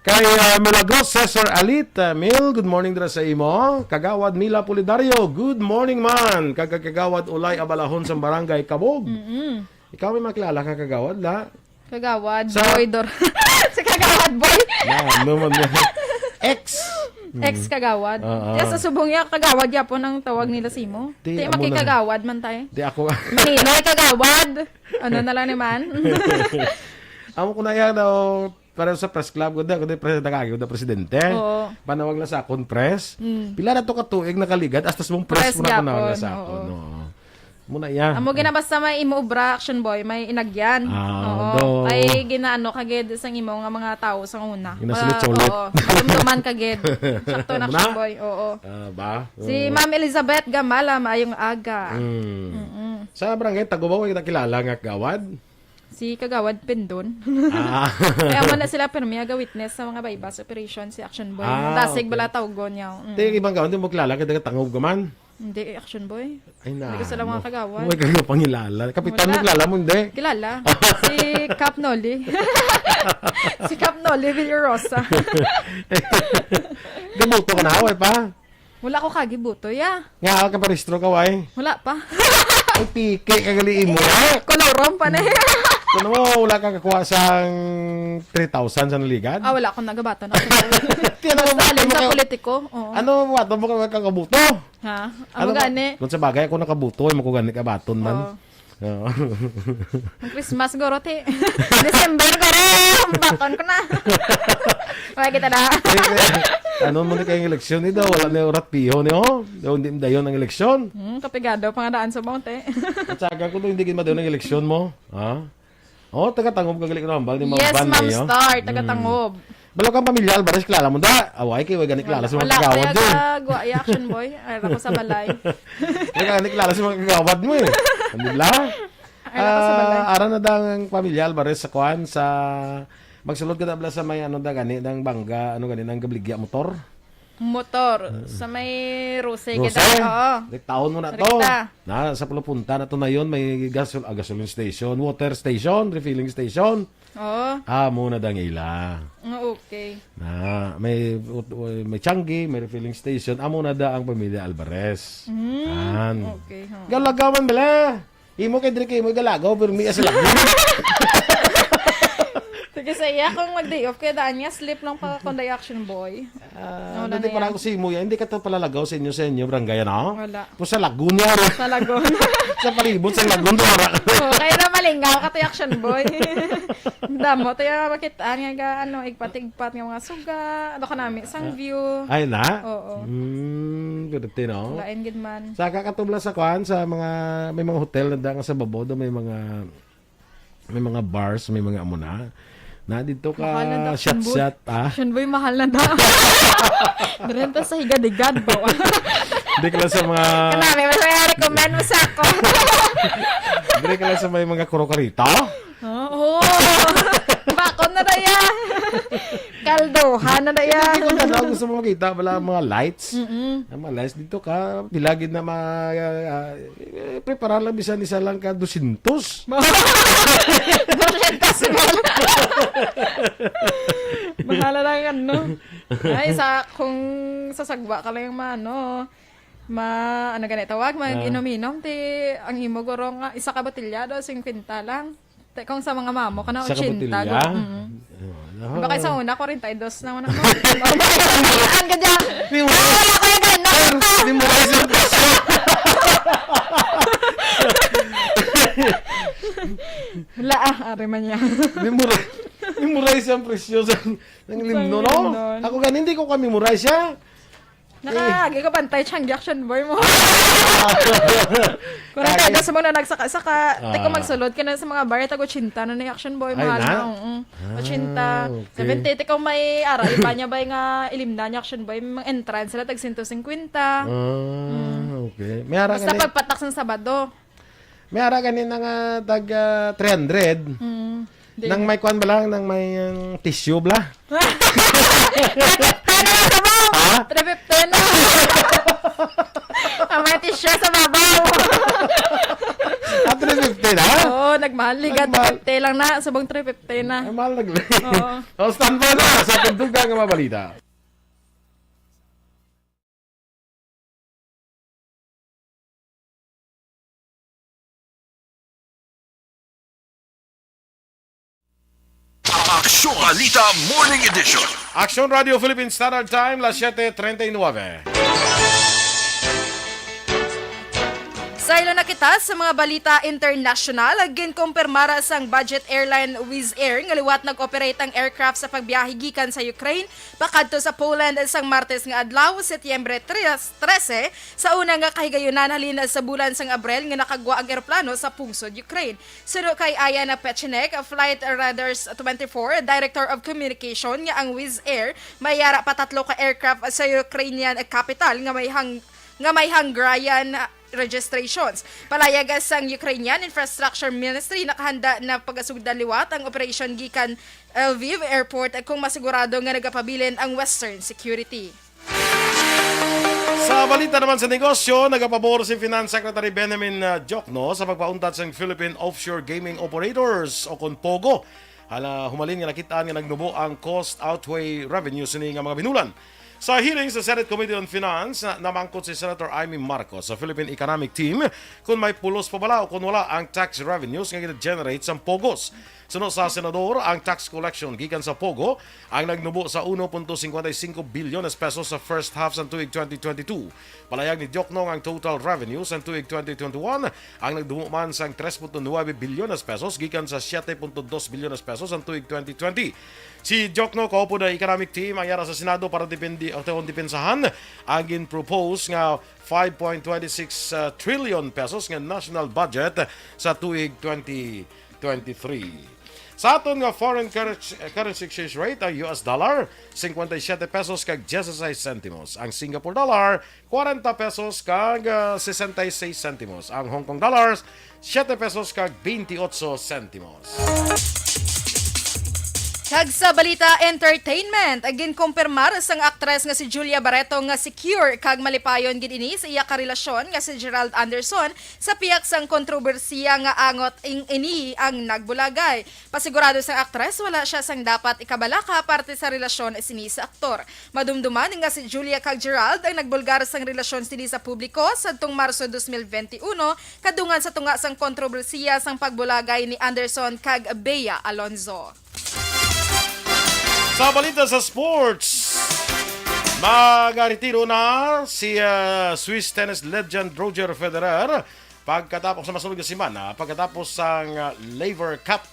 Kay, ah, Milagros Cesar Alit, ah, Mil, good morning dira sa imo. Kagawad Mila Pulidario, good morning, man. Kag, kag Kagawad Ulay Abalahon sa Barangay Kabog. Mm-mm. Ikaw may makilala ka, Kagawad, la? Kagawad Sa Boy Dor-, si Kagawad Boy. Na, ano man yan? Ex. Ex Kagawad. Oo. Kaya sa subong niya, Kagawad yapon ang tawag nila sa imo. Di, Di, amo na. makikagawad man tayo. Di ako. Maninoy Kagawad. Ano na lang naman? Amo ko na yan, oh, para sa press club, kundi, kundi pres-, nakagi, kundi presidente. Oo. Panawag lang sa akon, press. Mm. Pila na to ka tuig nakaligad, hasta sa mong press Press mo na gapon, panawag lang sa akon, oo. no. Muna iya. Amo gina basta may imo obra, Action Boy, may inagyan. Ah, Oo. do. Ay ginaano ka gid sang imo nga mga tawo sa una. Ginasulit-sulit. Ma-, oo, madumduman ka gid. Sakto na, Muna? Action Boy. Oo. Ah, ba? Si Oo. Ma'am Elizabeth Gamala, maayong aga. Mm. Mm-mm. Sa barangay Tagubaw, kita kilala nga kagawad? Si Kagawad Pindon. Ah. Kaya mo na sila permi aga witness sa mga buy-bust operation si Action Boy. Ah, Dasig okay. bala tawgon niya. Mm. Te, yung ibang gawad, di mo kilala, kaya taga Tangub ka man? Hindi, eh, Action Boy. Ay, na, Hindi ko sila ano? mga kagawad. May kagawad pangilala. Kapitan, Wala. mo kilala mo, hindi? Kilala. Si Cap Noli. Si Cap Noli Villarosa. Gabuto ka na, away pa? Wala ko kagi buto, ya. Nga, kaparehistro ka, way? Wala pa. Ay, piki ka gali imo, ha? Kolorom pa na. Kuno mo, wala ka kakuha sang three thousand sa naligad? Ah, wala akong nagabaton ako. Tiyan mo, Basta alin mo sa ka- politiko. Oo. Ano, baton mo ka, ka kabuto? Ha? Amo Ano ba? gani. Kung sa bagay, ako nakabuto, ay mo ko gani kabaton man. Oo. Oo. Ang Christmas, guro, ti. December, guro. Baton ko na. Wala kita na. Eh, eh, ano mo ni kayong eleksyon, eh, daw? Wala na yung orat piho, ni, oh. Daw, hindi dayon ang eleksyon. Hmm, kapigado pa nga daan sa bounty. At saka ko, hindi gid madayon ang eleksyon mo. Ha? Oh, taga-Tangob ka gali ko nambal ni Ma'am Yes, Van, Ma'am eh, oh. Star, taga-Tangob. Balo kang pamilya Alvarez, kilala mo da? Away, kay way gani kilala Wala, sa mga wala, kagawad kaya dyan. Ka, gwa, action boy. Ay, ako sa balay. Way gani kilala sa mga kagawad mo, eh. Hindi bla? Ay, ako sa balay. Ah, ara na da ang pamilya Alvarez sa kuan, sa magsulod ka na bla sa may ano da gani, dang bangga, ano gani, nang gabligya motor? Motor, sa may Rose, Rose? kita, oo. Riktaon mo na to. Rikta. Na, sa Pulupunta na to na yun, may gasol, ah, gasoline station, water station, refilling station. Oo. Ah, muna dang ila. Ah, okay. Na, may, may Changi, may refilling station. Amo na da ang pamilya Alvarez. Mm, Yan. okay, ha. Galagawan bala. Imo kay diri kay imo galagaw, pero mi sa lagun. Sige, sa iya kung mag-day off, kaya daan niya, sleep lang pa kung day action boy. Ah, Wala dati na pala yan. ako si Imo yan. Hindi ka to pala lagaw sa inyo, sa inyo, barangay, ano? Wala. Kung sa lagun niya, ro. Sa lagun. Sa palibot, sa lagun, to, ro. Oo, kaya na malingaw ka to, action boy. Damo, to yung makita nga, ga, ano, igpat-igpat nga mga suga. Ano ka nami, sang view. Ay, na? Oo. Hmm, pwerte, no? Lain gid man. Sa kakatubla sa kwan, sa mga, may mga hotel na dang sa babaw, do may mga, may mga bars, may mga amo na. Na dito ka, Mahal na daw, shot-shot, ah. Action boy, mahal na daw. Diri ta sa higad-higad po. Hindi ka lang sa mga Kanami, mas may recommend mo sa ako. Hindi ka lang sa may mga kurokarita. Oo. Bakon na daya. Kaldohan na daya. Hindi ko na gusto mo makita, wala ang mga lights. Mm-mm. Ang mga lights dito ka, pila gid na ma-, ah, eh, prepara lang bisan isa lang ka dosyentos. Dosyentos mil. Bahala lang ano. Ay, sa, kung sa sagwa ka lang yung maano, ma-, ano gani tawag, Ah. mag-inom-inom, ti, ang imo guro nga, isa ka botelya daw, singkwenta lang. Te, kung sa mga mamo, kana Isa ka ochenta, botelya? guro, mm. Ano? Baka sa una, kwarenta y dos na ako na. Ang ganda. Di mo Ah, wala ko yung ganda. Memorize yung presyo. Wala, ah, ari man niya. Memorize, memorize ang presyo sa, ng Sa limno, no? limnon. Ako gani, hindi ko ka-memorize siya. Naka, agi ka bantay, Changi action boy mo. Ah. Kung ang Ay. kada sa mga nagsaka-saka, Ah. tiko magsulod ka na sa mga bar, tag ochenta na na yung action boy, Ay, mahal na? na, oo. Ah, Ochenta, okay. seventy, tiko may ara, iba niya ba nga ilimna niya action boy, mga entrance sila, tag sento singkwenta. Ah, Mm. okay. May ara Basta gani pagpatak sa Sabado. May ara gani na nga tag, ah, three hundred. Mm. Di. Nang may kwan ba lang? Nang may, um, tissue bla? Three fifty na lang sa mo! Ha? Three fifty na. Ang may tissue sa babaw. Ah, three fifty na? Oo, nagmahal. Liga, Nagmahal. three fifty lang na. Subong three fifty na. Ay, mahal na gali. Oo. O, standby na sa pagdugang nga mga balita. Aksyon Balita Morning Edition. Aksyon Radio Philippine Standard Time, las siete treinta y nueve. Sa ilo na kita sa mga balita international, ginkumpirmara sang budget airline Wizz Air nga liwat nag-operate ang aircraft sa pagbiyahe gikan sa Ukraine pakadto sa Poland sang Martes nga adlaw, Setyembre tres, trese, sa una nga kahigayunan halin sa bulan sang Abril nga nakagwa ang eroplano sa pungsod Ukraine. Suno kay Ayana Pechenek, Flight Radars twenty-four, Director of Communication, nga ang Wizz Air may yara pa tatlo ka aircraft sa Ukrainian capital nga may hang-, nga may Hungarian registrations. Palayag sang Ukrainian Infrastructure Ministry, nakahanda na pagasugdan liwat ang operation gikan Lviv Airport kung masigurado nga nagapabilin ang Western security. Sa balita naman sa negosyo, nagapabor si Finance Secretary Benjamin, ah, Diokno sa pagpauntat sang Philippine Offshore Gaming Operators o kon POGO. Hala, humalin nga nakit-an nga nagnubo ang cost outweigh revenue sini nga mga binulan. Sa hearing sa Senate Committee on Finance, na-, namangkot si Senator Imee Marcos sa Philippine Economic Team kung may pulos pa bala o kung wala ang tax revenues nga gina-generate sang POGOs. Suno sa senador, ang tax collection gikan sa POGO ang nagnubo sa uno punto cincuenta y cinco bilyones pesos sa first half sang tuig twenty twenty-two. Palayag ni Diokno nga ang total revenue sang tuig twenty twenty-one ang nagnubo man sang tres punto nuebe bilyones pesos gikan sa siete punto dos bilyones pesos ang tuig twenty twenty. Si Diokno kaupod ang economic team ang yara sa Senado para depende, ang tawon depensahan ang gin-propose nga five point twenty six, uh, trillion pesos nga national budget sa tuig twenty twenty-three. Sa aton nga foreign currency, currency exchange rate, ang U S dollar, cincuenta y siete pesos kag dieciséis centimos. Ang Singapore dollar, kwarenta pesos kag, ah, sesenta y seis centimos. Ang Hong Kong dollars, siete pesos kag veintiocho centimos. Kag sa balita entertainment, ginkumpirmar sang aktres nga si Julia Barreto nga secure kag malipayon gid ini sa iya ka relasyon nga si Gerald Anderson sa pihak sang kontrobersiya nga angot ing ini ang nagbulagay. Pasigurado sang aktres, wala sia sang dapat ikabalaka parte sa relasyon sini sa aktor. Madumduman nga si Julia kag Gerald ang nagbulgar sang relasyon sini sa publiko sadtong Marso dos mil veintiuno, kadungan sa tunga sang kontrobersiya sang pagbulagay ni Anderson kag Bea Alonzo. Sa balita sa sports, magaretiro na si, ah, Swiss tennis legend Roger Federer pagkatapos sa masunod nga semana, pagkatapos sang, ah, Laver Cup,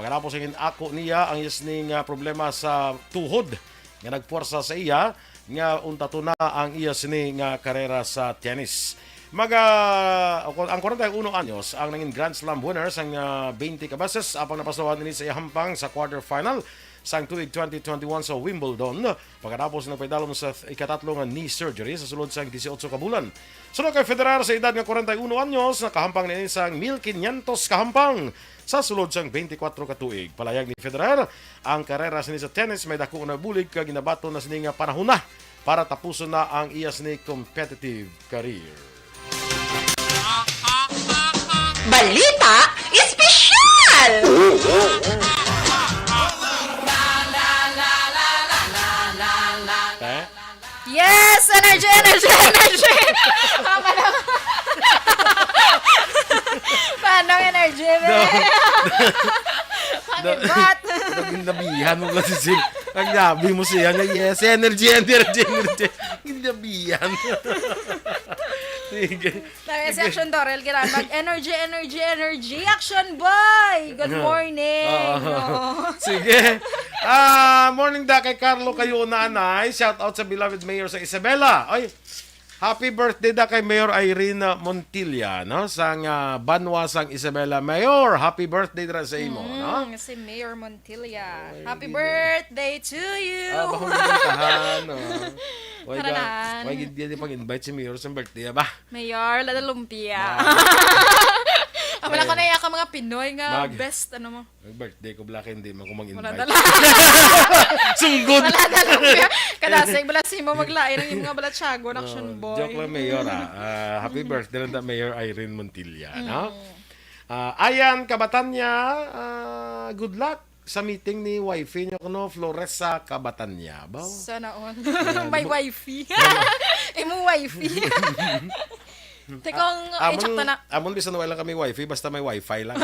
pagkatapos ang ako niya ang iya sining, ah, problema sa tuhod nga nagpuwersa sa iya, nga untato na ang iya sini nga karera sa tennis. Mag, ah, ang kwarenta y uno anyos ang nangin Grand Slam winner sang, ah, twenty ka beses, apang napasawahan ini sa iya hampang sa quarterfinal sang tuig twenty twenty-one sa Wimbledon, pagkatapos nagpaidalom sa ikatatlo nga knee surgery sa sulod sang dieciocho ka bulan. Suno kay Federer, sa edad nga kwarenta y uno anyos, nakahampang na ini sang mil quinientos ka hampang sa sulod sang twenty-kwatro ka tuig. Palayag ni Federer, ang karera sini sa tennis may dako na bulig kag ginabaton na sini nga panahon na para tapuson na ang iya sini competitive career. Balita Espesyal! Eh? Yes! Energy, energy, energy! Mama naman. Paano energy, be? Pangibat! Naging nabihan mo kasi si... Ang labi mo siya na yes, energy, energy, energy. Ginabihan. Sige. Sabi si Action Dorel Girambag, energy, energy, energy! Action boy! Good morning! Oo. Sige. Ah, morning da kay Carlo kayo na anay. Shout out sa beloved mayor sa Isabela. Ay, happy birthday da kay Mayor Irene Montilla, no? Sang, ah, banwa sang Isabela. Mayor, happy birthday dira sa imo, no? Mm, si Mayor Montilla. Happy birthday to you! Ah, bahog yung tahan, no? Why Karanan. Why gid di pag-invite si Mayor sa birthday ba? Mayor, lalo lumpia. Ang wala ko na iya ka mga Pinoy nga Mag- best, ano mo. Ang birthday ko, black, hindi man ko Wala mag-invite. dala. Sunggod! Wala na lumpia. Kadasig, wala si mo maglain ang mga balatsago, action boy. Joke lang, Mayor, ah. Ah, happy birthday lang ta, Mayor Irene Montilla, no? Ah, Ayan, Kabatanya, ah, good luck sa meeting ni wifey nyo kuno, Floresa Kabatanya. Ba? Sana all. May wifey. Imo wifey. Tekong, Ah, i-check amon, ta na. Amon bisan wala kami wifi, basta may wifi lang.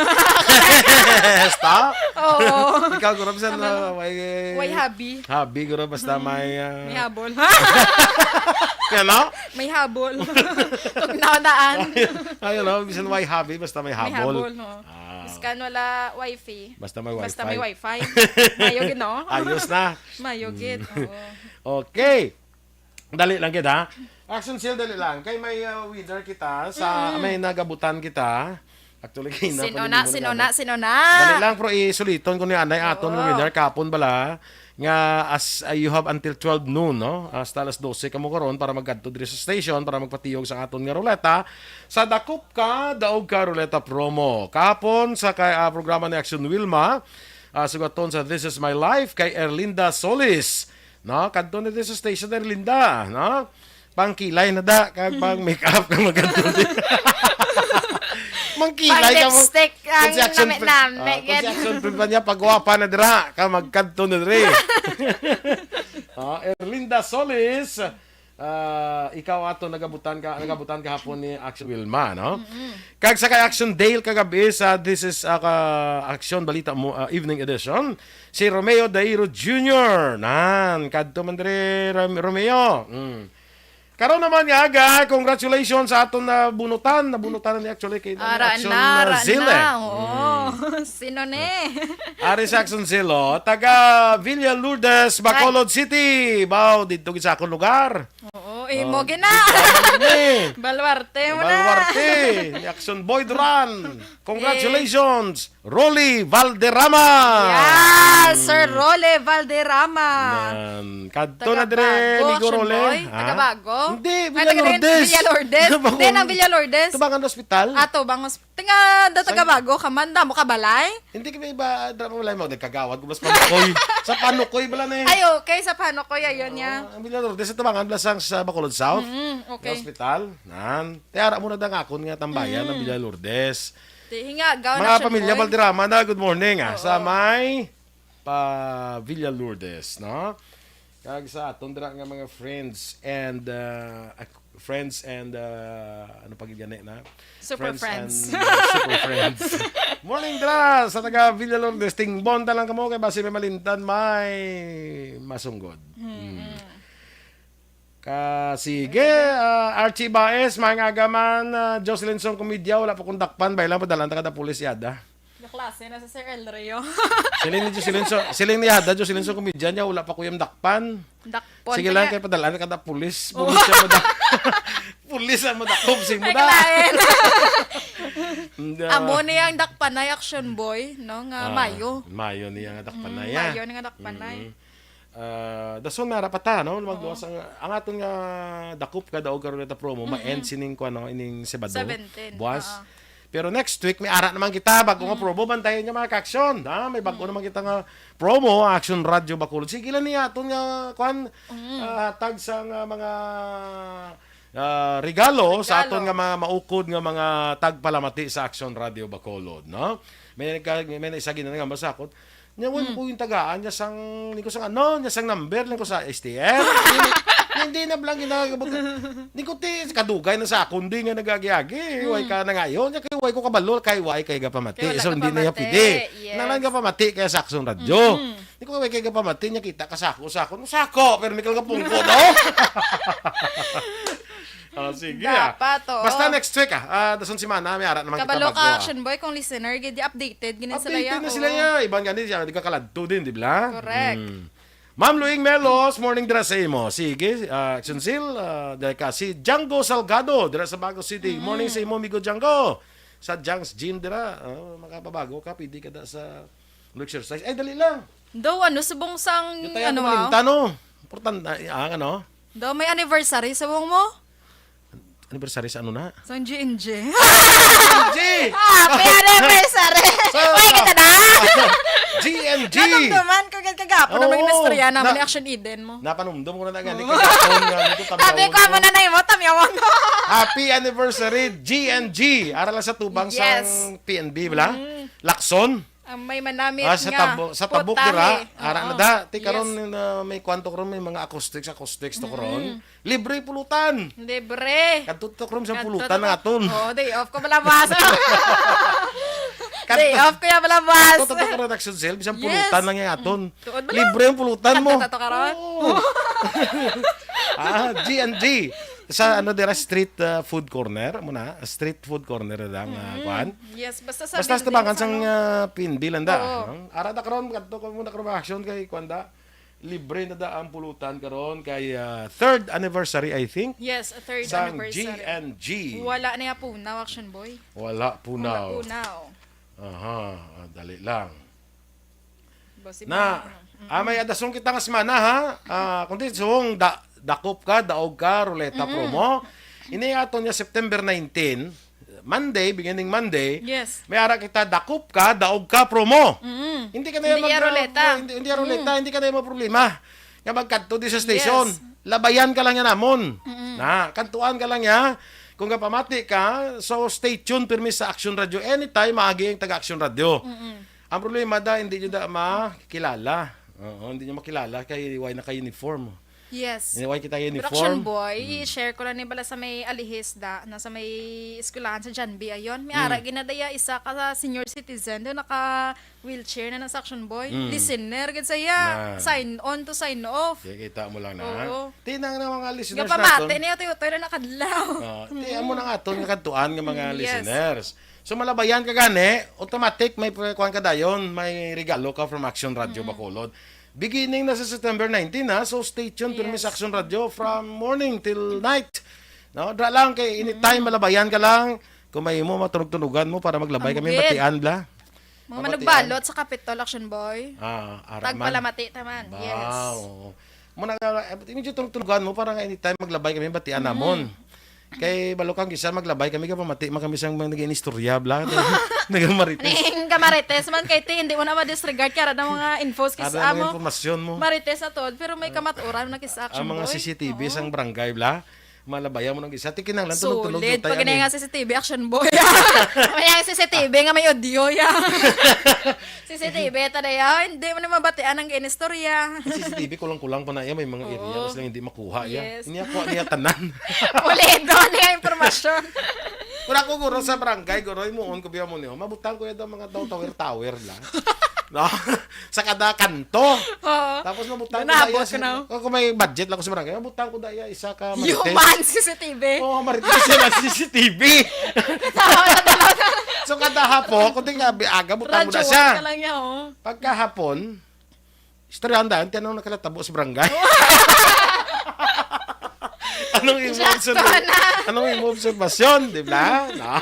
Stop. Oo. Ikaw guro bisan na may Way hubby. Hubby guro basta may ah, May habol. Ano? May habol. Tugnaw daan. Ayun, no? Bisan may hubby, basta may May habol. habol, no? Ah. Biskan wala wifey. Basta may wifi. Basta may wifi. Mayo gid, no? Ayos na. Mayo gid. Oo. Okay. Dali lang gid, ha. Action Seal, dali lang. Kay may uh, weather kita sa may nagabutan kita. Actually, kay na Sino pa na, ni sino Mona na, Gabi. sino na? Dali lang, pero isuliton ko ni anay aton Oo. weather kapon bala nga as uh, you have until twelve noon, no? Hasta alas dose kamo karon para magkadto diri sa station para magpatiyog sa aton nga ruleta sa Dakop Ka, Daog Ka Ruleta Promo. Kahapon sa kay ah, programa ni Action Wilma, ah, sugaton sa This Is My Life kay Erlinda Solis. No, kadto na diri sa station, Erlinda, no? Pangkilay na da kag pang make up ka magkadto. Mangkilay ka mo. Pang-lipstick ang Kung si Action nami-nami, Prin- ah, kung si gid. Action Prin pa niya, pagwapa na dira, ka magkadto na diri. Ah, Erlinda Solis, ah, ikaw ato nagabutan ka, nagabutan kahapon ni Action Wilma, no? Kag sa kay Action Dale kagabi sa this is, ah, ka-, Action Balita mo, ah, Evening Edition, si Romeo Dairo Junior. Nan, kadto man diri, Rom-, Romeo. Mm. Karon naman nga aga, congratulations sa aton nabunutan. Nabunutan na ni actually kay Ara Action, na, ah, ara Zile. na. Oo. Mm. Sino ni? Ari sa Action Zile, oh. Taga Villa Lourdes, Ay. Bacolod City. Baw, dito gid sa akong lugar. Oo, eh, Oh, mo gina. dito ni. Baluarte mo na. Baluarte. Ni Action Boy Duran. Congratulations. Rolly Valderrama. Yeah, Sir Rolly Valderrama. Nan, kadto na Taga dire, Bago, Ligo Action Rolly. Boy. Ha? Taga Bago? Hindi, Ay, Villa taga Lourdes. Villa Lourdes. Bago. Hindi, nang Villa Lourdes. Tubangan Hospital. Ah, Tubangan Hos-, tinga, da taga Sa Bago ka man, damo ka balay? Hindi kami ba, damo balay mo, nagkagawad ko, mas Panukoy. Sa Panukoy bala na eh. Ay, okay, sa Panukoy, ayun niya. Ah, ang Villa Lourdes, sa Tubangan, bala sang sa Bacolod South. Mm, okay. Hospital, nan. Te, ara mo na dang akon nga tambayan, ang Mm. Villa Lourdes. Di, hinga, gaw Mga na siya, pamilya boy. Valderrama na, good morning, ah, sa Oo. may pa Villa Lourdes, no? Kag sa aton dira nga mga friends and, uh, ac-, friends and, uh, ano pa gid gani na? Super Friends friends. and, uh, super friends. Morning dira sa taga Villa Lourdes, tingbon ta lang kamo kay basi may malimtan, may masunggod. Mm. Mm. Ka, sige, ah, Archie Baez, maayong aga man, ah, Jocelyn Song Comedian, wala pa kong dakpan, bay lang, padalhan ta kada pulis yada. Kaklase na sa Sir El Rio. Siling ni Jocelyn Song, siling ni yada, Jocelyn Song Comedian niya, wala pa ko yung dakpan. Dakpon Sige pa lang, niya. kay padalhan ta kada pulis. Oh. Pulis siya mo dak-, pulis ang madakop, si mo Ay, da. kalain. Nda. Amo ni ang dakpanay action boy, no, nga Ah, Mayo. Mayo niya nga dakpanay, Mm, ah. Mayo ni nga dakpanay. Mm. Ah, dason may ara pa ta, no? Magluwas Oo. ang, ang aton nga Dakop Ka Daog Ka Ruleta promo, Mm-mm. ma-end sining kuan, no, ining Sabado. Seventeen, Buwas. oo. Pero next week, may ara naman kita, bago nga Mm. promo, bantayan niyo, mga ka-action, ha? May bago Mm. naman kita nga promo, Action Radio Bacolod. Sige lang niya, aton nga, kuan, Mm. ah, tag sa nga mga, ah, regalo sa Regalo. aton nga mga maukod nga mga tagpalamati sa Action Radio Bacolod, no? May nagka-, may isa gina nga masakot. Nya, wala Hmm. ko yung tagaan niya sang, ni ko sang ano, niya sang number, ni ko sa S T F. Hindi, hindi na blang ginagawa. Ni ko ti, kadugay na sa akon, di nga nag-agi-agi. Hmm. Way ka na ngayon, niya kay way ko kabalo, kay way kay gapamati. Kay wala So, hindi na niya gapamati. pwede. Yes. Nalang gapamati kaya sa Action Radio. Mm-hmm. Ni ko way kay gapamati, niya kita ka sako, sako. Sako, pero may kalagapungko, no? Oh, sige, ah. Dapat, oh. Basta next week, ah. Ah, dason semana, may ara naman kita Kabalo bago, ka, ah. Action Boy, kung listener, gid, updated, gini sila Updated ya, na sila oh. ya. Iban gani siya, di ka kaladto din, di ba? Correct. Hmm. Ma'am Luing Melos, morning dira sa imo. Sige, ah, Action Seal, ah, dahil ka. Si Django Salgado, dira sa Bago City. Mm. Morning sa imo, amigo Django. Sa Jang's Gym dira, oh, makapabago ka, pwede ka da sa mag-exercise. Ay, dali lang. Daw, ano, subong sang, Yung tayo ano, ako ah? malimtan, oh. Importante, ah, ano? Daw, may anniversary, subong mo? Anniversary sa ano na? Sa G and G. G and G! Happy anniversary! Sa Uy, ano? kita na! G and G! Natumduman ko gid kagapon ang Oo. mga istorya naman Na- ni Action Eden mo. Napanumdum ko na na gani Oo. kagapon nga dito, Sabi ko, tamyawon amo ko. na na imo, tamyawon ko. Happy anniversary, G and G! Ara lang sa tubang Yes. sang P N B, bala? Mm. Lacson? Ang may manamit Ah, sa nga tabo-, sa tabok putahe. dira, ara na Oo. da. Ti Yes. karon na may kwanto karon, may mga acoustics, acoustics to karon. Mm-mm. Libre pulutan. Libre. Kadto to karon sa Kadto pulutan to na ka-, aton. Oo, day off ko pala buwas. Kadto Day off ko ya pala buwas. Kadto to karon action sale, bisan Yes. pulutan lang yung aton. Mm. Tuod ba lang? Libre ang pulutan mo. Kadto to karon? Oo. Ah, G and G. Sa ano dira, street, ah, food corner, mo na, street food corner lang, ah, Mm. kuan. Yes, basta sa Basta building, tabangan sa sang, ano. ah, P N B lang da, Oo. no? Ara da karon, kadto ko muna karon action kay kuan da. Libre na da ang pulutan karon kay, ah, third anniversary, I think. Yes, a third Sang anniversary. G and G. Wala na ya punaw, Action Boy. Wala Wala punaw. punaw. Aha, ah, dali lang. Boss, Na, iba na, ano? ah, may Mm-mm. adason kita nga semana, ha? Ah, kundi suwong da-, dakop ka, daog ka, ruleta Mm-mm. promo. Ini ato niya September nineteen, Monday, beginning Monday, Yes. may ara kita dakop ka, daog ka promo. Mm-mm. Hindi ka na Hindi yan ya mag-, ruleta. hindi, hindi ya ruleta, Mm. hindi ka na yan problema. Nga magkadto di sa station, Yes. labayan ka lang yan namon. Mm-mm. Na, kantuan ka lang ya. Kung gapamati ka, so stay tuned pirmi sa Action Radio. Anytime, maagi ang taga Action Radio. Mm-mm. Ang problema da, hindi nyo da makilala. Oo, hindi niya makilala kay why naka-uniform. Yes. Hindi, why kita Pero uniform? Action Boy, Hmm. i-share ko lang ni bala sa may Alihis da, na sa may eskwelahan sa Janbi ayon. May Hmm. ara ginadaya isa ka sa senior citizen, do naka-wheelchair na na sa Action Boy. Hmm. Listener gid sa iya. Na. Sign on to sign off. Kaya kita mo lang na. Oo. Tinang na mga Nga listeners pamati naton. Niya, tuyo-tuyo na nakadlaw. Oh, ti amo nang aton nga kadtuan nga mga Mm, yes. listeners. So, malabayan ka gani, automatic may pre-, kuwan ka dayon, may regalo ka from Action Radio Mm. Bacolod. Beginning na sa September nineteen, ha? So, stay tuned, pirmi sa Yes. Action Radio from morning till night. No? Dra lang kay anytime, Mm. malabayan ka lang. Kung may mo, matunog-tunugan mo para maglabay Ang kami, gid. batian, bla. Mga Mabatian. manugbalot sa Capitol, Action Boy. Ah, ara man. Tagpalamati taman. Ba, Yes. oo. Muna nga, eh, medyo tunog-tunugan mo para nga anytime maglabay kami, batian Mm. namon. Kay balo kang isa, maglabay kami, kapamati man kami sang mga nag-iinistorya, bla. Nagamarites. Ning kamarites man kay ti, hindi mo na ma-disregard kay ara na mga infos kis Ara na amo. mga impormasyon mo. Marites na to, pero may kamaturan na kis Action Ang mga Boy. C C T V Oo. sang barangay, bla. Malabayan mo nang isa. Ti kinahanglan tunog-tunog Solid. Pag tayo, nga eh. C C T V, Action Boy. May ang C C T V nga may audio, ya. C C T V, ta na, ya. Hindi mo na mabatian ang inistorya. Ang C C T V, kulang-kulang pa na, ya. May mga area, Oo. mas lang hindi makuha, ya. Yes. Hindi ako, niya tanan. Pulido niya impormasyon. Kung ako, guro, sa barangay, guro, imuon ko biya mo niyo. Mabutang ko yung mga daw tower-tower lang. No? Sa kada kanto. Oo. Tapos mabutang ko Ganabot daya ko sa, na. kung may budget lang ko sa barangay, mabutang ko daya isa ka Marites. Human C C T V. Oo, Marites yun ang C C T V. Tama na talaga. So, kada hapon, kung di nga, aga, butang mo na Radyoan siya. ka lang niya, oh. Pagkahapon, istoryahan daan, ti anong nakalatabo sa barangay? Anong imo Sakto observa-, na. anong imo obserbasyon, di ba? No?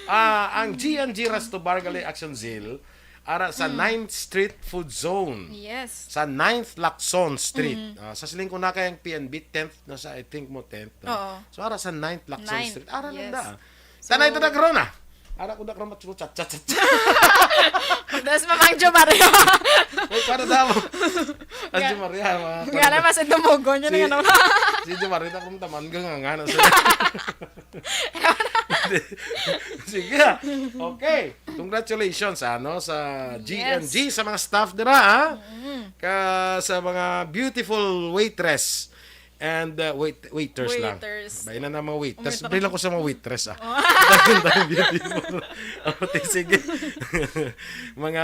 Ah, ang G and G Resto Bar gali Action Zil, ara sa Mm. Ninth Street Food Zone. Yes. Sa Ninth Lacson Street. Mm. Ah, sa siling ko na kay ang P N B tenth na sa, I think mo, tenth, no? Oo. So, ara sa Ninth Lacson Ninth, Street. Ara lang yes. da. So, Tanay to na karon, ah. Ara ko na karon, matsulo, chat, chat, chat, chat. Das mamang Jo Mario. Uy, para daw. Ang Ga-, Jo Maria, mga Gala, mas dumugon yun Si, ang ano. si Jo Maria, takong taman ka nga, nga, no? So, Sige, ah. Okay. Congratulations, ano, sa G and G, Yes. sa mga staff dira, ah. Mm. Ka, sa mga beautiful waitress and, uh, wait-, waiters lang. Waiters. Bayan na ng mga waiters. Waiter. Bilang ko sa mga waitress, ah. Oh. Dahil tayo beautiful. Oh, ti-, sige. Mga,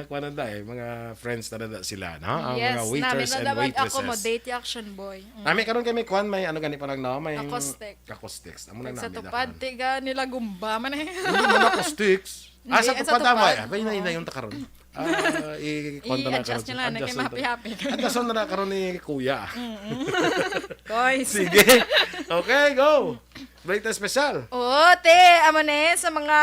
kuwan na da eh, mga friends na da sila, no? Ang Yes, mga waiters namin na and dapat waitresses. accommodate yung Action Boy. Mm. Nami karon kay may kuwan, may ano gani pa lang, no? May Acoustic. Acoustics. Amo na Sa namin tupad, na. tiga nila gumba man eh. Hindi mo na acoustics. Ah, Hindi, sa sa tupad, tupad. tama, eh. Abay, Oo. na, na yung takaron. Ah, i-, kuwan na I-adjust karon. nyo lang, Adjust naging na to. mahappy-happy. Adjust na na karon ni Kuya. Mm-mm. Koy. Sige. Okay, go. Balita special. Oo, te, amo ni sa mga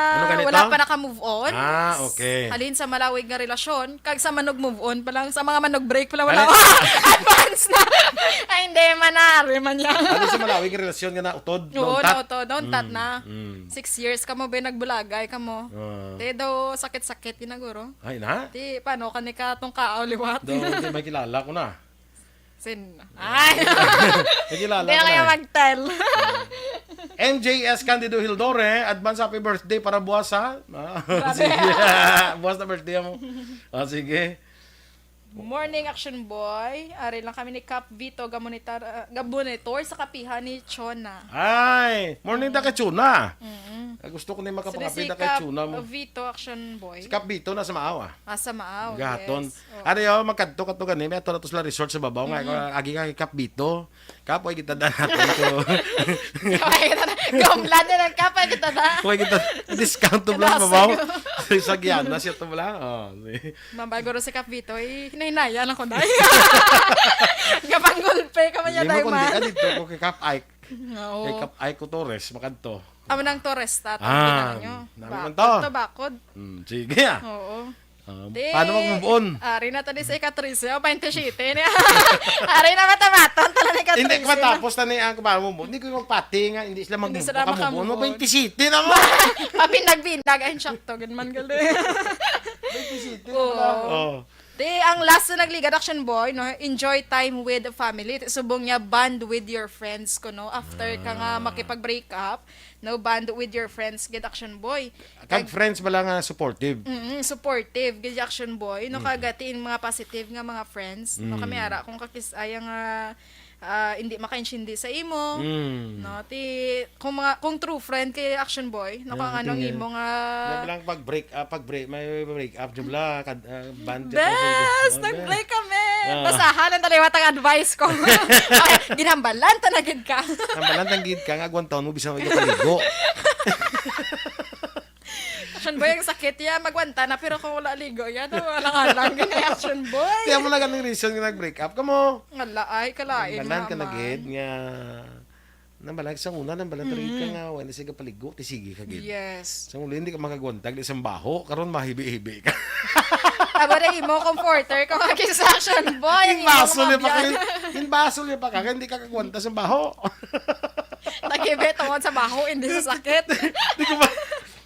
Ano ganito? wala pa naka-move on. Ah, okay. Halin sa malawig nga relasyon, kag sa manog-move on pa lang, sa mga manog-break pa lang, wala. Ano? Advance na. Ay, hindi, manari man yan. Ano sa malawig nga relasyon nga nautod? Oo, Nauntat? nautod. Nauntat Mm, na. mm. Six years ka mo, be, nagbulagay ka mo. Ah. Te, daw sakit-sakit, ginaguro. Ay, na? Ti, paano ka ni ka tong kaaw liwat? Daw, di, may kilala ko na. Sin-, ay. May kilala Hindi ko na na kaya eh. mag-tell. M J S Candido Hildore, advance happy birthday para buwas, ha? Ah, Grabe. sige. Buwas na birthday mo. Ah, sige. Morning, Action Boy. Ari lang kami ni Kap Vito, gamonitor, ah, gamonitor sa kapihan ni Chona. Ay, morning da kay Chona. Mm-mm. Ah, gusto ko ni Sino makapakapi si da kay Kap Chona mo. Vito, Action Boy? Si Kap Vito na sa Maaw, ah. Ah, sa Maaw, Gahaton. yes. Oo. Ano yun, magkadto-kadto gani, may ato na to sila resort sa babaw nga, Mm. agi nga kay Kap Vito. Kapoy kita da natin ko. Kapoy kita da. Gumlan din ang kapoy kita da. Kapoy kita, discount to Kada lang, babaw. sa Sa Giana siya to lang. Oh, si Mambay guro si Kap Vito, eh, hinay-hinaya lang ko, day. Gapanggulpe ka man niya, Hindi mo day, kundi man. ka dito ko kay Kap Ike. Oo. Kay Kap Ike ko Torres, makadto. Amo nang Torres, ta, Ah, tingnan nyo. nami Ba-, man to. ito, bakod. Hmm, sige, ah. Oo. Ah, Di, paano mag-move on? ari na to di sa ika-trese, o, twenty-seven niya. Ari na matamaton, tala na Hindi ika-trese ko na. matapos na ni ang kumamo mo. Hindi ko magpati nga, hindi sila mag-, Hindi sila maka-move on. maka-move on. Twenty-seven na mo. Mabindag-bindag, ay, sakto, ganun man, gali. Twenty-seven na Oo. pala. Oh. Ti, ang last na nagligad, Action Boy, no? Enjoy time with the family. Ti, subong niya, bond with your friends ko, no? After ka nga Ah. makipag-break up, no? Bond with your friends, gid, Action Boy. Kag Kag friends bala nga supportive. Mm, supportive, gid, Action Boy, no? Mm. Kag, ah, ti, mga positive nga mga friends, no? Kami Mm. ara, kung kakis-, ay nga, ah, hindi makaintindi sa imo, Mm. no? Ti, kung mga, kung true friend kay Action Boy, no? Kung Yeah, ano ang tingnan. imo nga May lang pag break, ah, pag break, may break up, jud la, kad-, ah, band ka Bes! sa Facebook. Ah, Nag-break kami! Ah. Basahan ang taliwat ang advice ko. Okay, ginhambalan ta na gid ka. Hambalan ta gid ka nga agwantahon mo bisan wala ka paligo. Action Boy, ang sakit ya, magwanta na, pero kung wala ligo ya, no, wala nga lang, gani Action Boy. Kaya mo na ganing reason nga nag-break up ka mo. Wala, ay, kalain Hambalan ka na naman. gid nga Nang balag sa una, nang balag Mm. ka nga, wala na siya kapaligo, ti sige ka gid. Yes. Sa una, hindi ka makagwantag, di sang baho, karon mahibi-hibi ka. Abo na imo comforter ko nga kis Action Boy, ang Yung imo baso niya pa ka, mabyan. yung baso niya pa ka, hindi ka kagwanta sa baho. Nagibi tungod sa baho, hindi sa sakit. Di ko ba,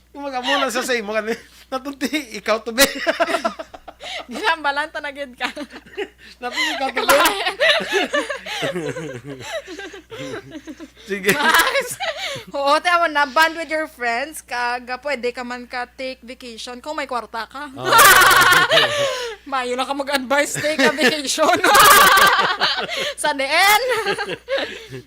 Kung mag-amo lang sa, sa imo, gani, natunti, ikaw to, be. Ginhambalan ta na gid ka. Natunti, ikaw to, be. Sige. Mas, oo, te, amo na, bond with your friends, kag, ah, pwede ka man ka take vacation kung may kwarta ka. Ah. Mayo lang ka mag-advise, take a vacation. Sa diin.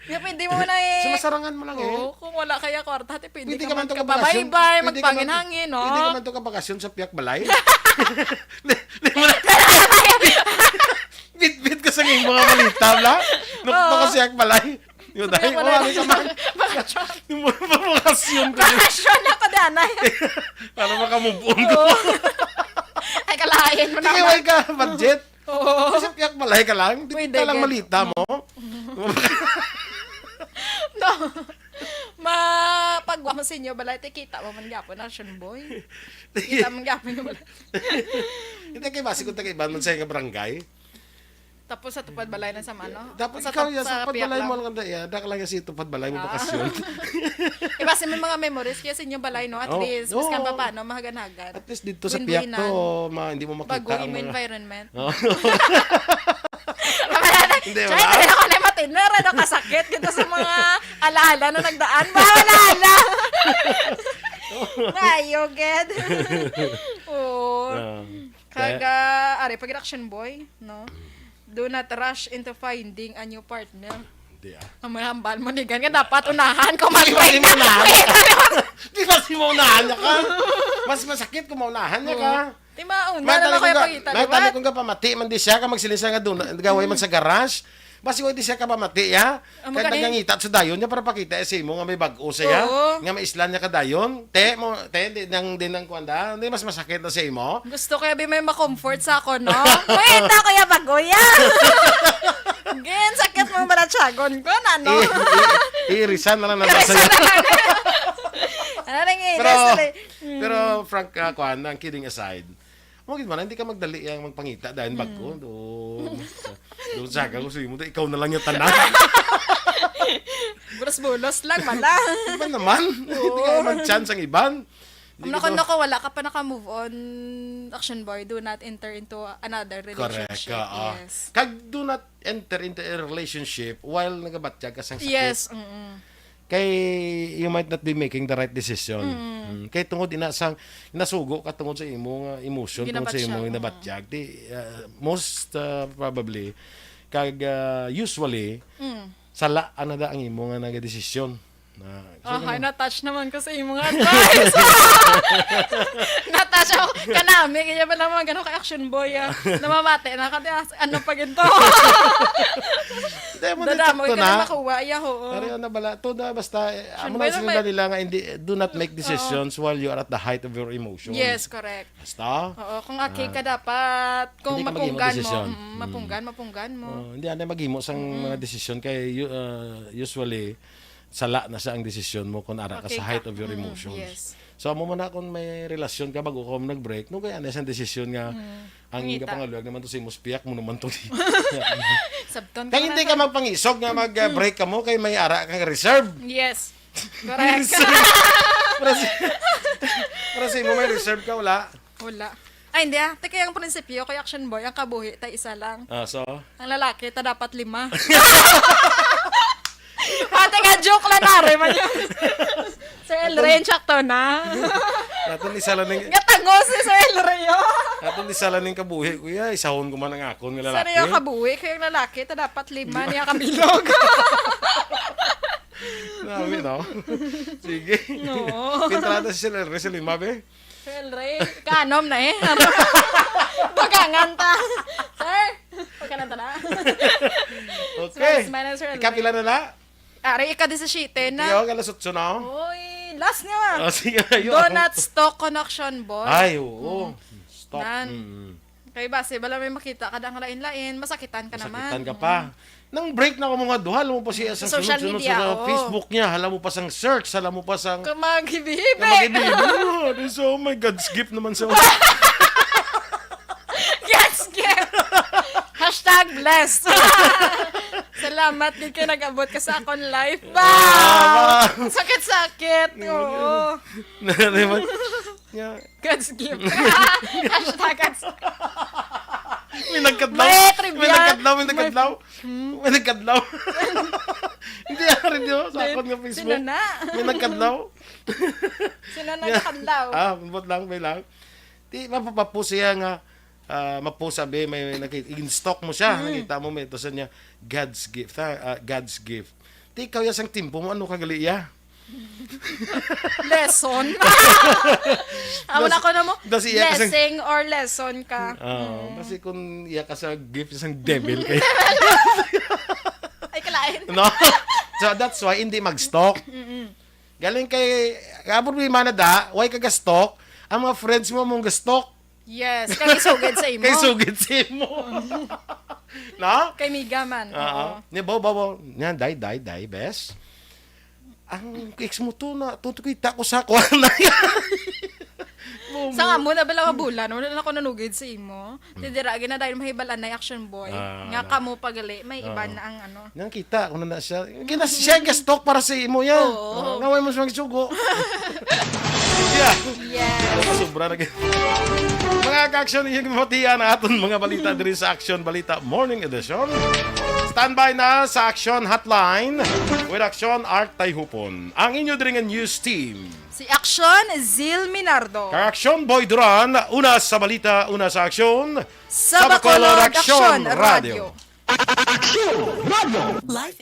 Nga pwede mo na eh. Sa masarangan mo lang eh. Oo, kung wala kaya kwarta, te, pwede Pwede ka ka man man to ka kabakasyon. babaybay, Pwede ka man, magpangin-hangin, no? pwede ka man to kabakasyon sa piyak balay. Di, di mo na, bitbit ka sa imo nga malita, bla? No, Oo. no, kasi ang balay. Di ba, Sa dahil piyak balay. wala ka man. Bakasyon. Di mo na bakasyon ka. Bakasyon ako, danay. Para makamove on ko. Oo. Ay, kalain mo Hindi naman. kayo ka budget. Oo. Kasi piyak balay ka lang. Di Pwede ka lang gid. malita mo. No. Mapagwa mo sa inyo, balay, ti kita mo man gyapon, Action Boy. Kita mo gyapon yung balay. Hindi kay basi kung taga-iban man sa nga barangay. Tapos sa tupad balay na sa mano? Dapat Sa ikaw tup-, yan, sa sa tupad piyak balay lang. mo lang kanda, ya. Dak lang yan si tupad balay mo Ah. bakasyon. Iba sa may mga memories kaya sa inyo balay, no? At Oh, least, mas oo. kan pa paano, mahagan-hagan. At least dito sa Win-winan. piyak to, ma-, hindi mo makita Bago ang imo mga environment. Oh. Hindi, Siya, wala. hindi ako na matinera, no? Kasakit. Gito sa mga alaala na nagdaan. Ba, alaala? Mayo, gid. Oo. Ah. Kag, Kaya ah, ari, pag Action Boy, no? Do not rush into finding a new partner. Hindi, ah. Ang manambal mo, nigan nga dapat unahan ko Di ba mag-break. si maunahan niya ka? Di ba si maunahan niya ka? Mas masakit kung maunahan niya ka. Oo. Di ba, una May naman tali ko kaya yung pagkita, di ba? tali ko nga pamati man di siya, ka magsiling siya nga doon, gaway man sa garage. Basi ko di siya kapamati, ya? Ang Kaya magkano yun? nagangita sa dayon niya para pakita sa imo nga may bag-o siya, Oo. nga may islan niya ka dayon. Te, mo, te, di nang, di nang kuwan da. Hindi mas masakit na sa imo? Gusto ko yabi may ma-comfort sa ako, no? Wait, ako ya bago ya. Gin, sakit mo malatsagon ko na, no? I-, i-, iirisan na lang naman Iirisan sa'yo. na lang. Ano nang Pero, iiris na lang? Mm. pero, Frank, ah, kuwan, ang kidding aside, mo gid man, hindi ka magdali yang magpangita dahil Mm. bago. Do, do, sa ka, gusto mo, ikaw na lang yung tanan. Bulos-bulos lang, mala. Iba naman. Oo. Hindi ka man chance ang iban. Hindi Ang ka nako, daw nako, wala ka pa naka-move on, Action Boy. Do not enter into another Correct relationship. ka, ah. Yes. Kag do not enter into a relationship while nagabatyag ka sang sakit. Yes, mm-mm. Kay you might not be making the right decision. Mm. Mm. Kay tungod ina sang nasugo ka tungod sa imo nga emotion, tungod sa imo Ginabatyag, nga mm. nabatyag. Di, ah, most, ah, probably, kag, ah, usually, Mm. sala ang nada ang imo nga nagadesisyon. Na, so, Ahay, naman na-touch naman ko sa imo nga advice. Na-touch ako. Kanami, kaya ba naman gano'n ka action boy, ah? Namamati na ka, di, ah, ano pa ginto? Hindi, mo Dadamo, din sakto ikaw na. na makuha, iya, oo. Pero yun na bala, to na basta, eh, Action amo boy na lang sila may nila nga, hindi, do not make Oo. decisions while you are at the height of your emotions. Yes, correct. Basta. Oo, kung aki Ah. ka dapat, kung Hindi ka maghimo mapunggan mo, desisyon. mm, Mm. mapunggan, mapunggan mo. Oh, hindi, ano, maghimo sang Mm. mga desisyon kay, uh, usually, sala na sa ang desisyon mo kung ara ka Okay sa height ka. of your Mm, emotions. yes. So, amo man na kung may relasyon ka, bago ka nag-break, no, kaya ano sa desisyon nga, Mm. ang Mangita. kapangaluag naman to si Muspiak mo naman to. Sabton Kaya ka hindi na ka to. magpangisog nga mag, uh, Mm. break ka mo, kay may ara kang reserve. Yes. Correct. Reserve. Para sa, para sa imo, may reserve ka, wala? Wala. Ay, hindi ah. Te, kay ang prinsipyo kay Action Boy, ang kabuhi ta isa lang. Ah, so? Ang lalaki ta dapat lima. Ate nga, joke lang, nare man yun. Sir El Rey, sakto na. Naton isa lang ning Gatangos si Sir El Rey, oh. naton isa lang ning kabuhi, kuya, isahon ko man ang akon nga lalaki. Seryo, kabuhi kay ang lalaki ta dapat lima niya kabilog. Grabe, no? Sige. No. Pintrata si Sir El Rey sa lima, be. Sir El Rey, kanom na eh. Bagangan ta. Sir, pagkanan ta na. Okay. Smile, smile, Sir El Rey. Ikapila na na? Ari, ika-disisiyete na. Yo, alas otso na, oh. Uy, last nga. Oh, sige, ayun. Do not stalk Connection Boy. Ay, oo. Stop. Nan. Mm. Kay basi, bala may makita ka dang lain-lain, masakitan ka naman. Masakitan ka pa. Nang break na ko mga duha, alam mo pa siya sa Social sunod-sunod media, sa oo. Facebook niya, alam mo pa sang search, alam mo pa sang Kamagibihibi. Kamagibihibi. Oh, this, oh my God, gift naman sa Yes, gift! Hashtag blessed. Salamat gid kay nag-abot ka sa akon life. Ba! Ah, ba? Sakit-sakit. Oo. Nariman. Yeah. God's gift. Hashtag God's May nagkadlaw. May trivia. May nagkadlaw, may nagkadlaw. May nagkadlaw. Hindi, ari, di ba? Sa akon nga Facebook. Sino na? May nagkadlaw. Sino na nakadlaw? Ah, ambot lang, may lang. Di, mapapapo siya nga, ah, mapo sabi, may, may nakita, in-stalk mo siya, nakita mo, may ito sa niya, God's gift, ha? Ah, God's gift. Di, ikaw ya sang timpo mo, ano ka gali ya? Lesson. Amo na ko na mo. Das iya ka sang- Blessing or lesson ka. Ah, kasi kung iya ka sa gift, isang devil kayo. Ay, kalain. No? So, that's why hindi mag-stalk. Galing kay, ang problema na da, why ka ga-stalk? Ang mga friends mo mong ga-stalk. Yes, kay sugid sa imo. Kay sugid sa imo. No? Kay miga man. Oo. Oo. Ni bo, bo, bo. Yan, day, day, day, bes. Ang ex mo to na, to, to kita ko sa kuha na yan. Sa amo na bala nga bulan, wala na ko nanugid sa imo. Ti dira gina dahil mahibalan na Action Boy. Ah, Nga na. Kamo pagali, may iba Oo. na ang ano. Nang kita ko na na siya. Kina siya ga-stalk para sa imo yan. Oo. Ah, nga way mo siyang sugo. Yeah. Yes. Sobra na gid. Mga ka-action, inyong matian ang aton mga balita diri sa Action Balita Morning Edition. Standby na sa Action Hotline with Action Art Tayhupon. Ang inyo diri nga news team. Si Action, Zil Minardo. Kag Action Boy Duran, una sa balita, una sa aksyon. Sa Bacolod, Action Radio. Action Radio. Life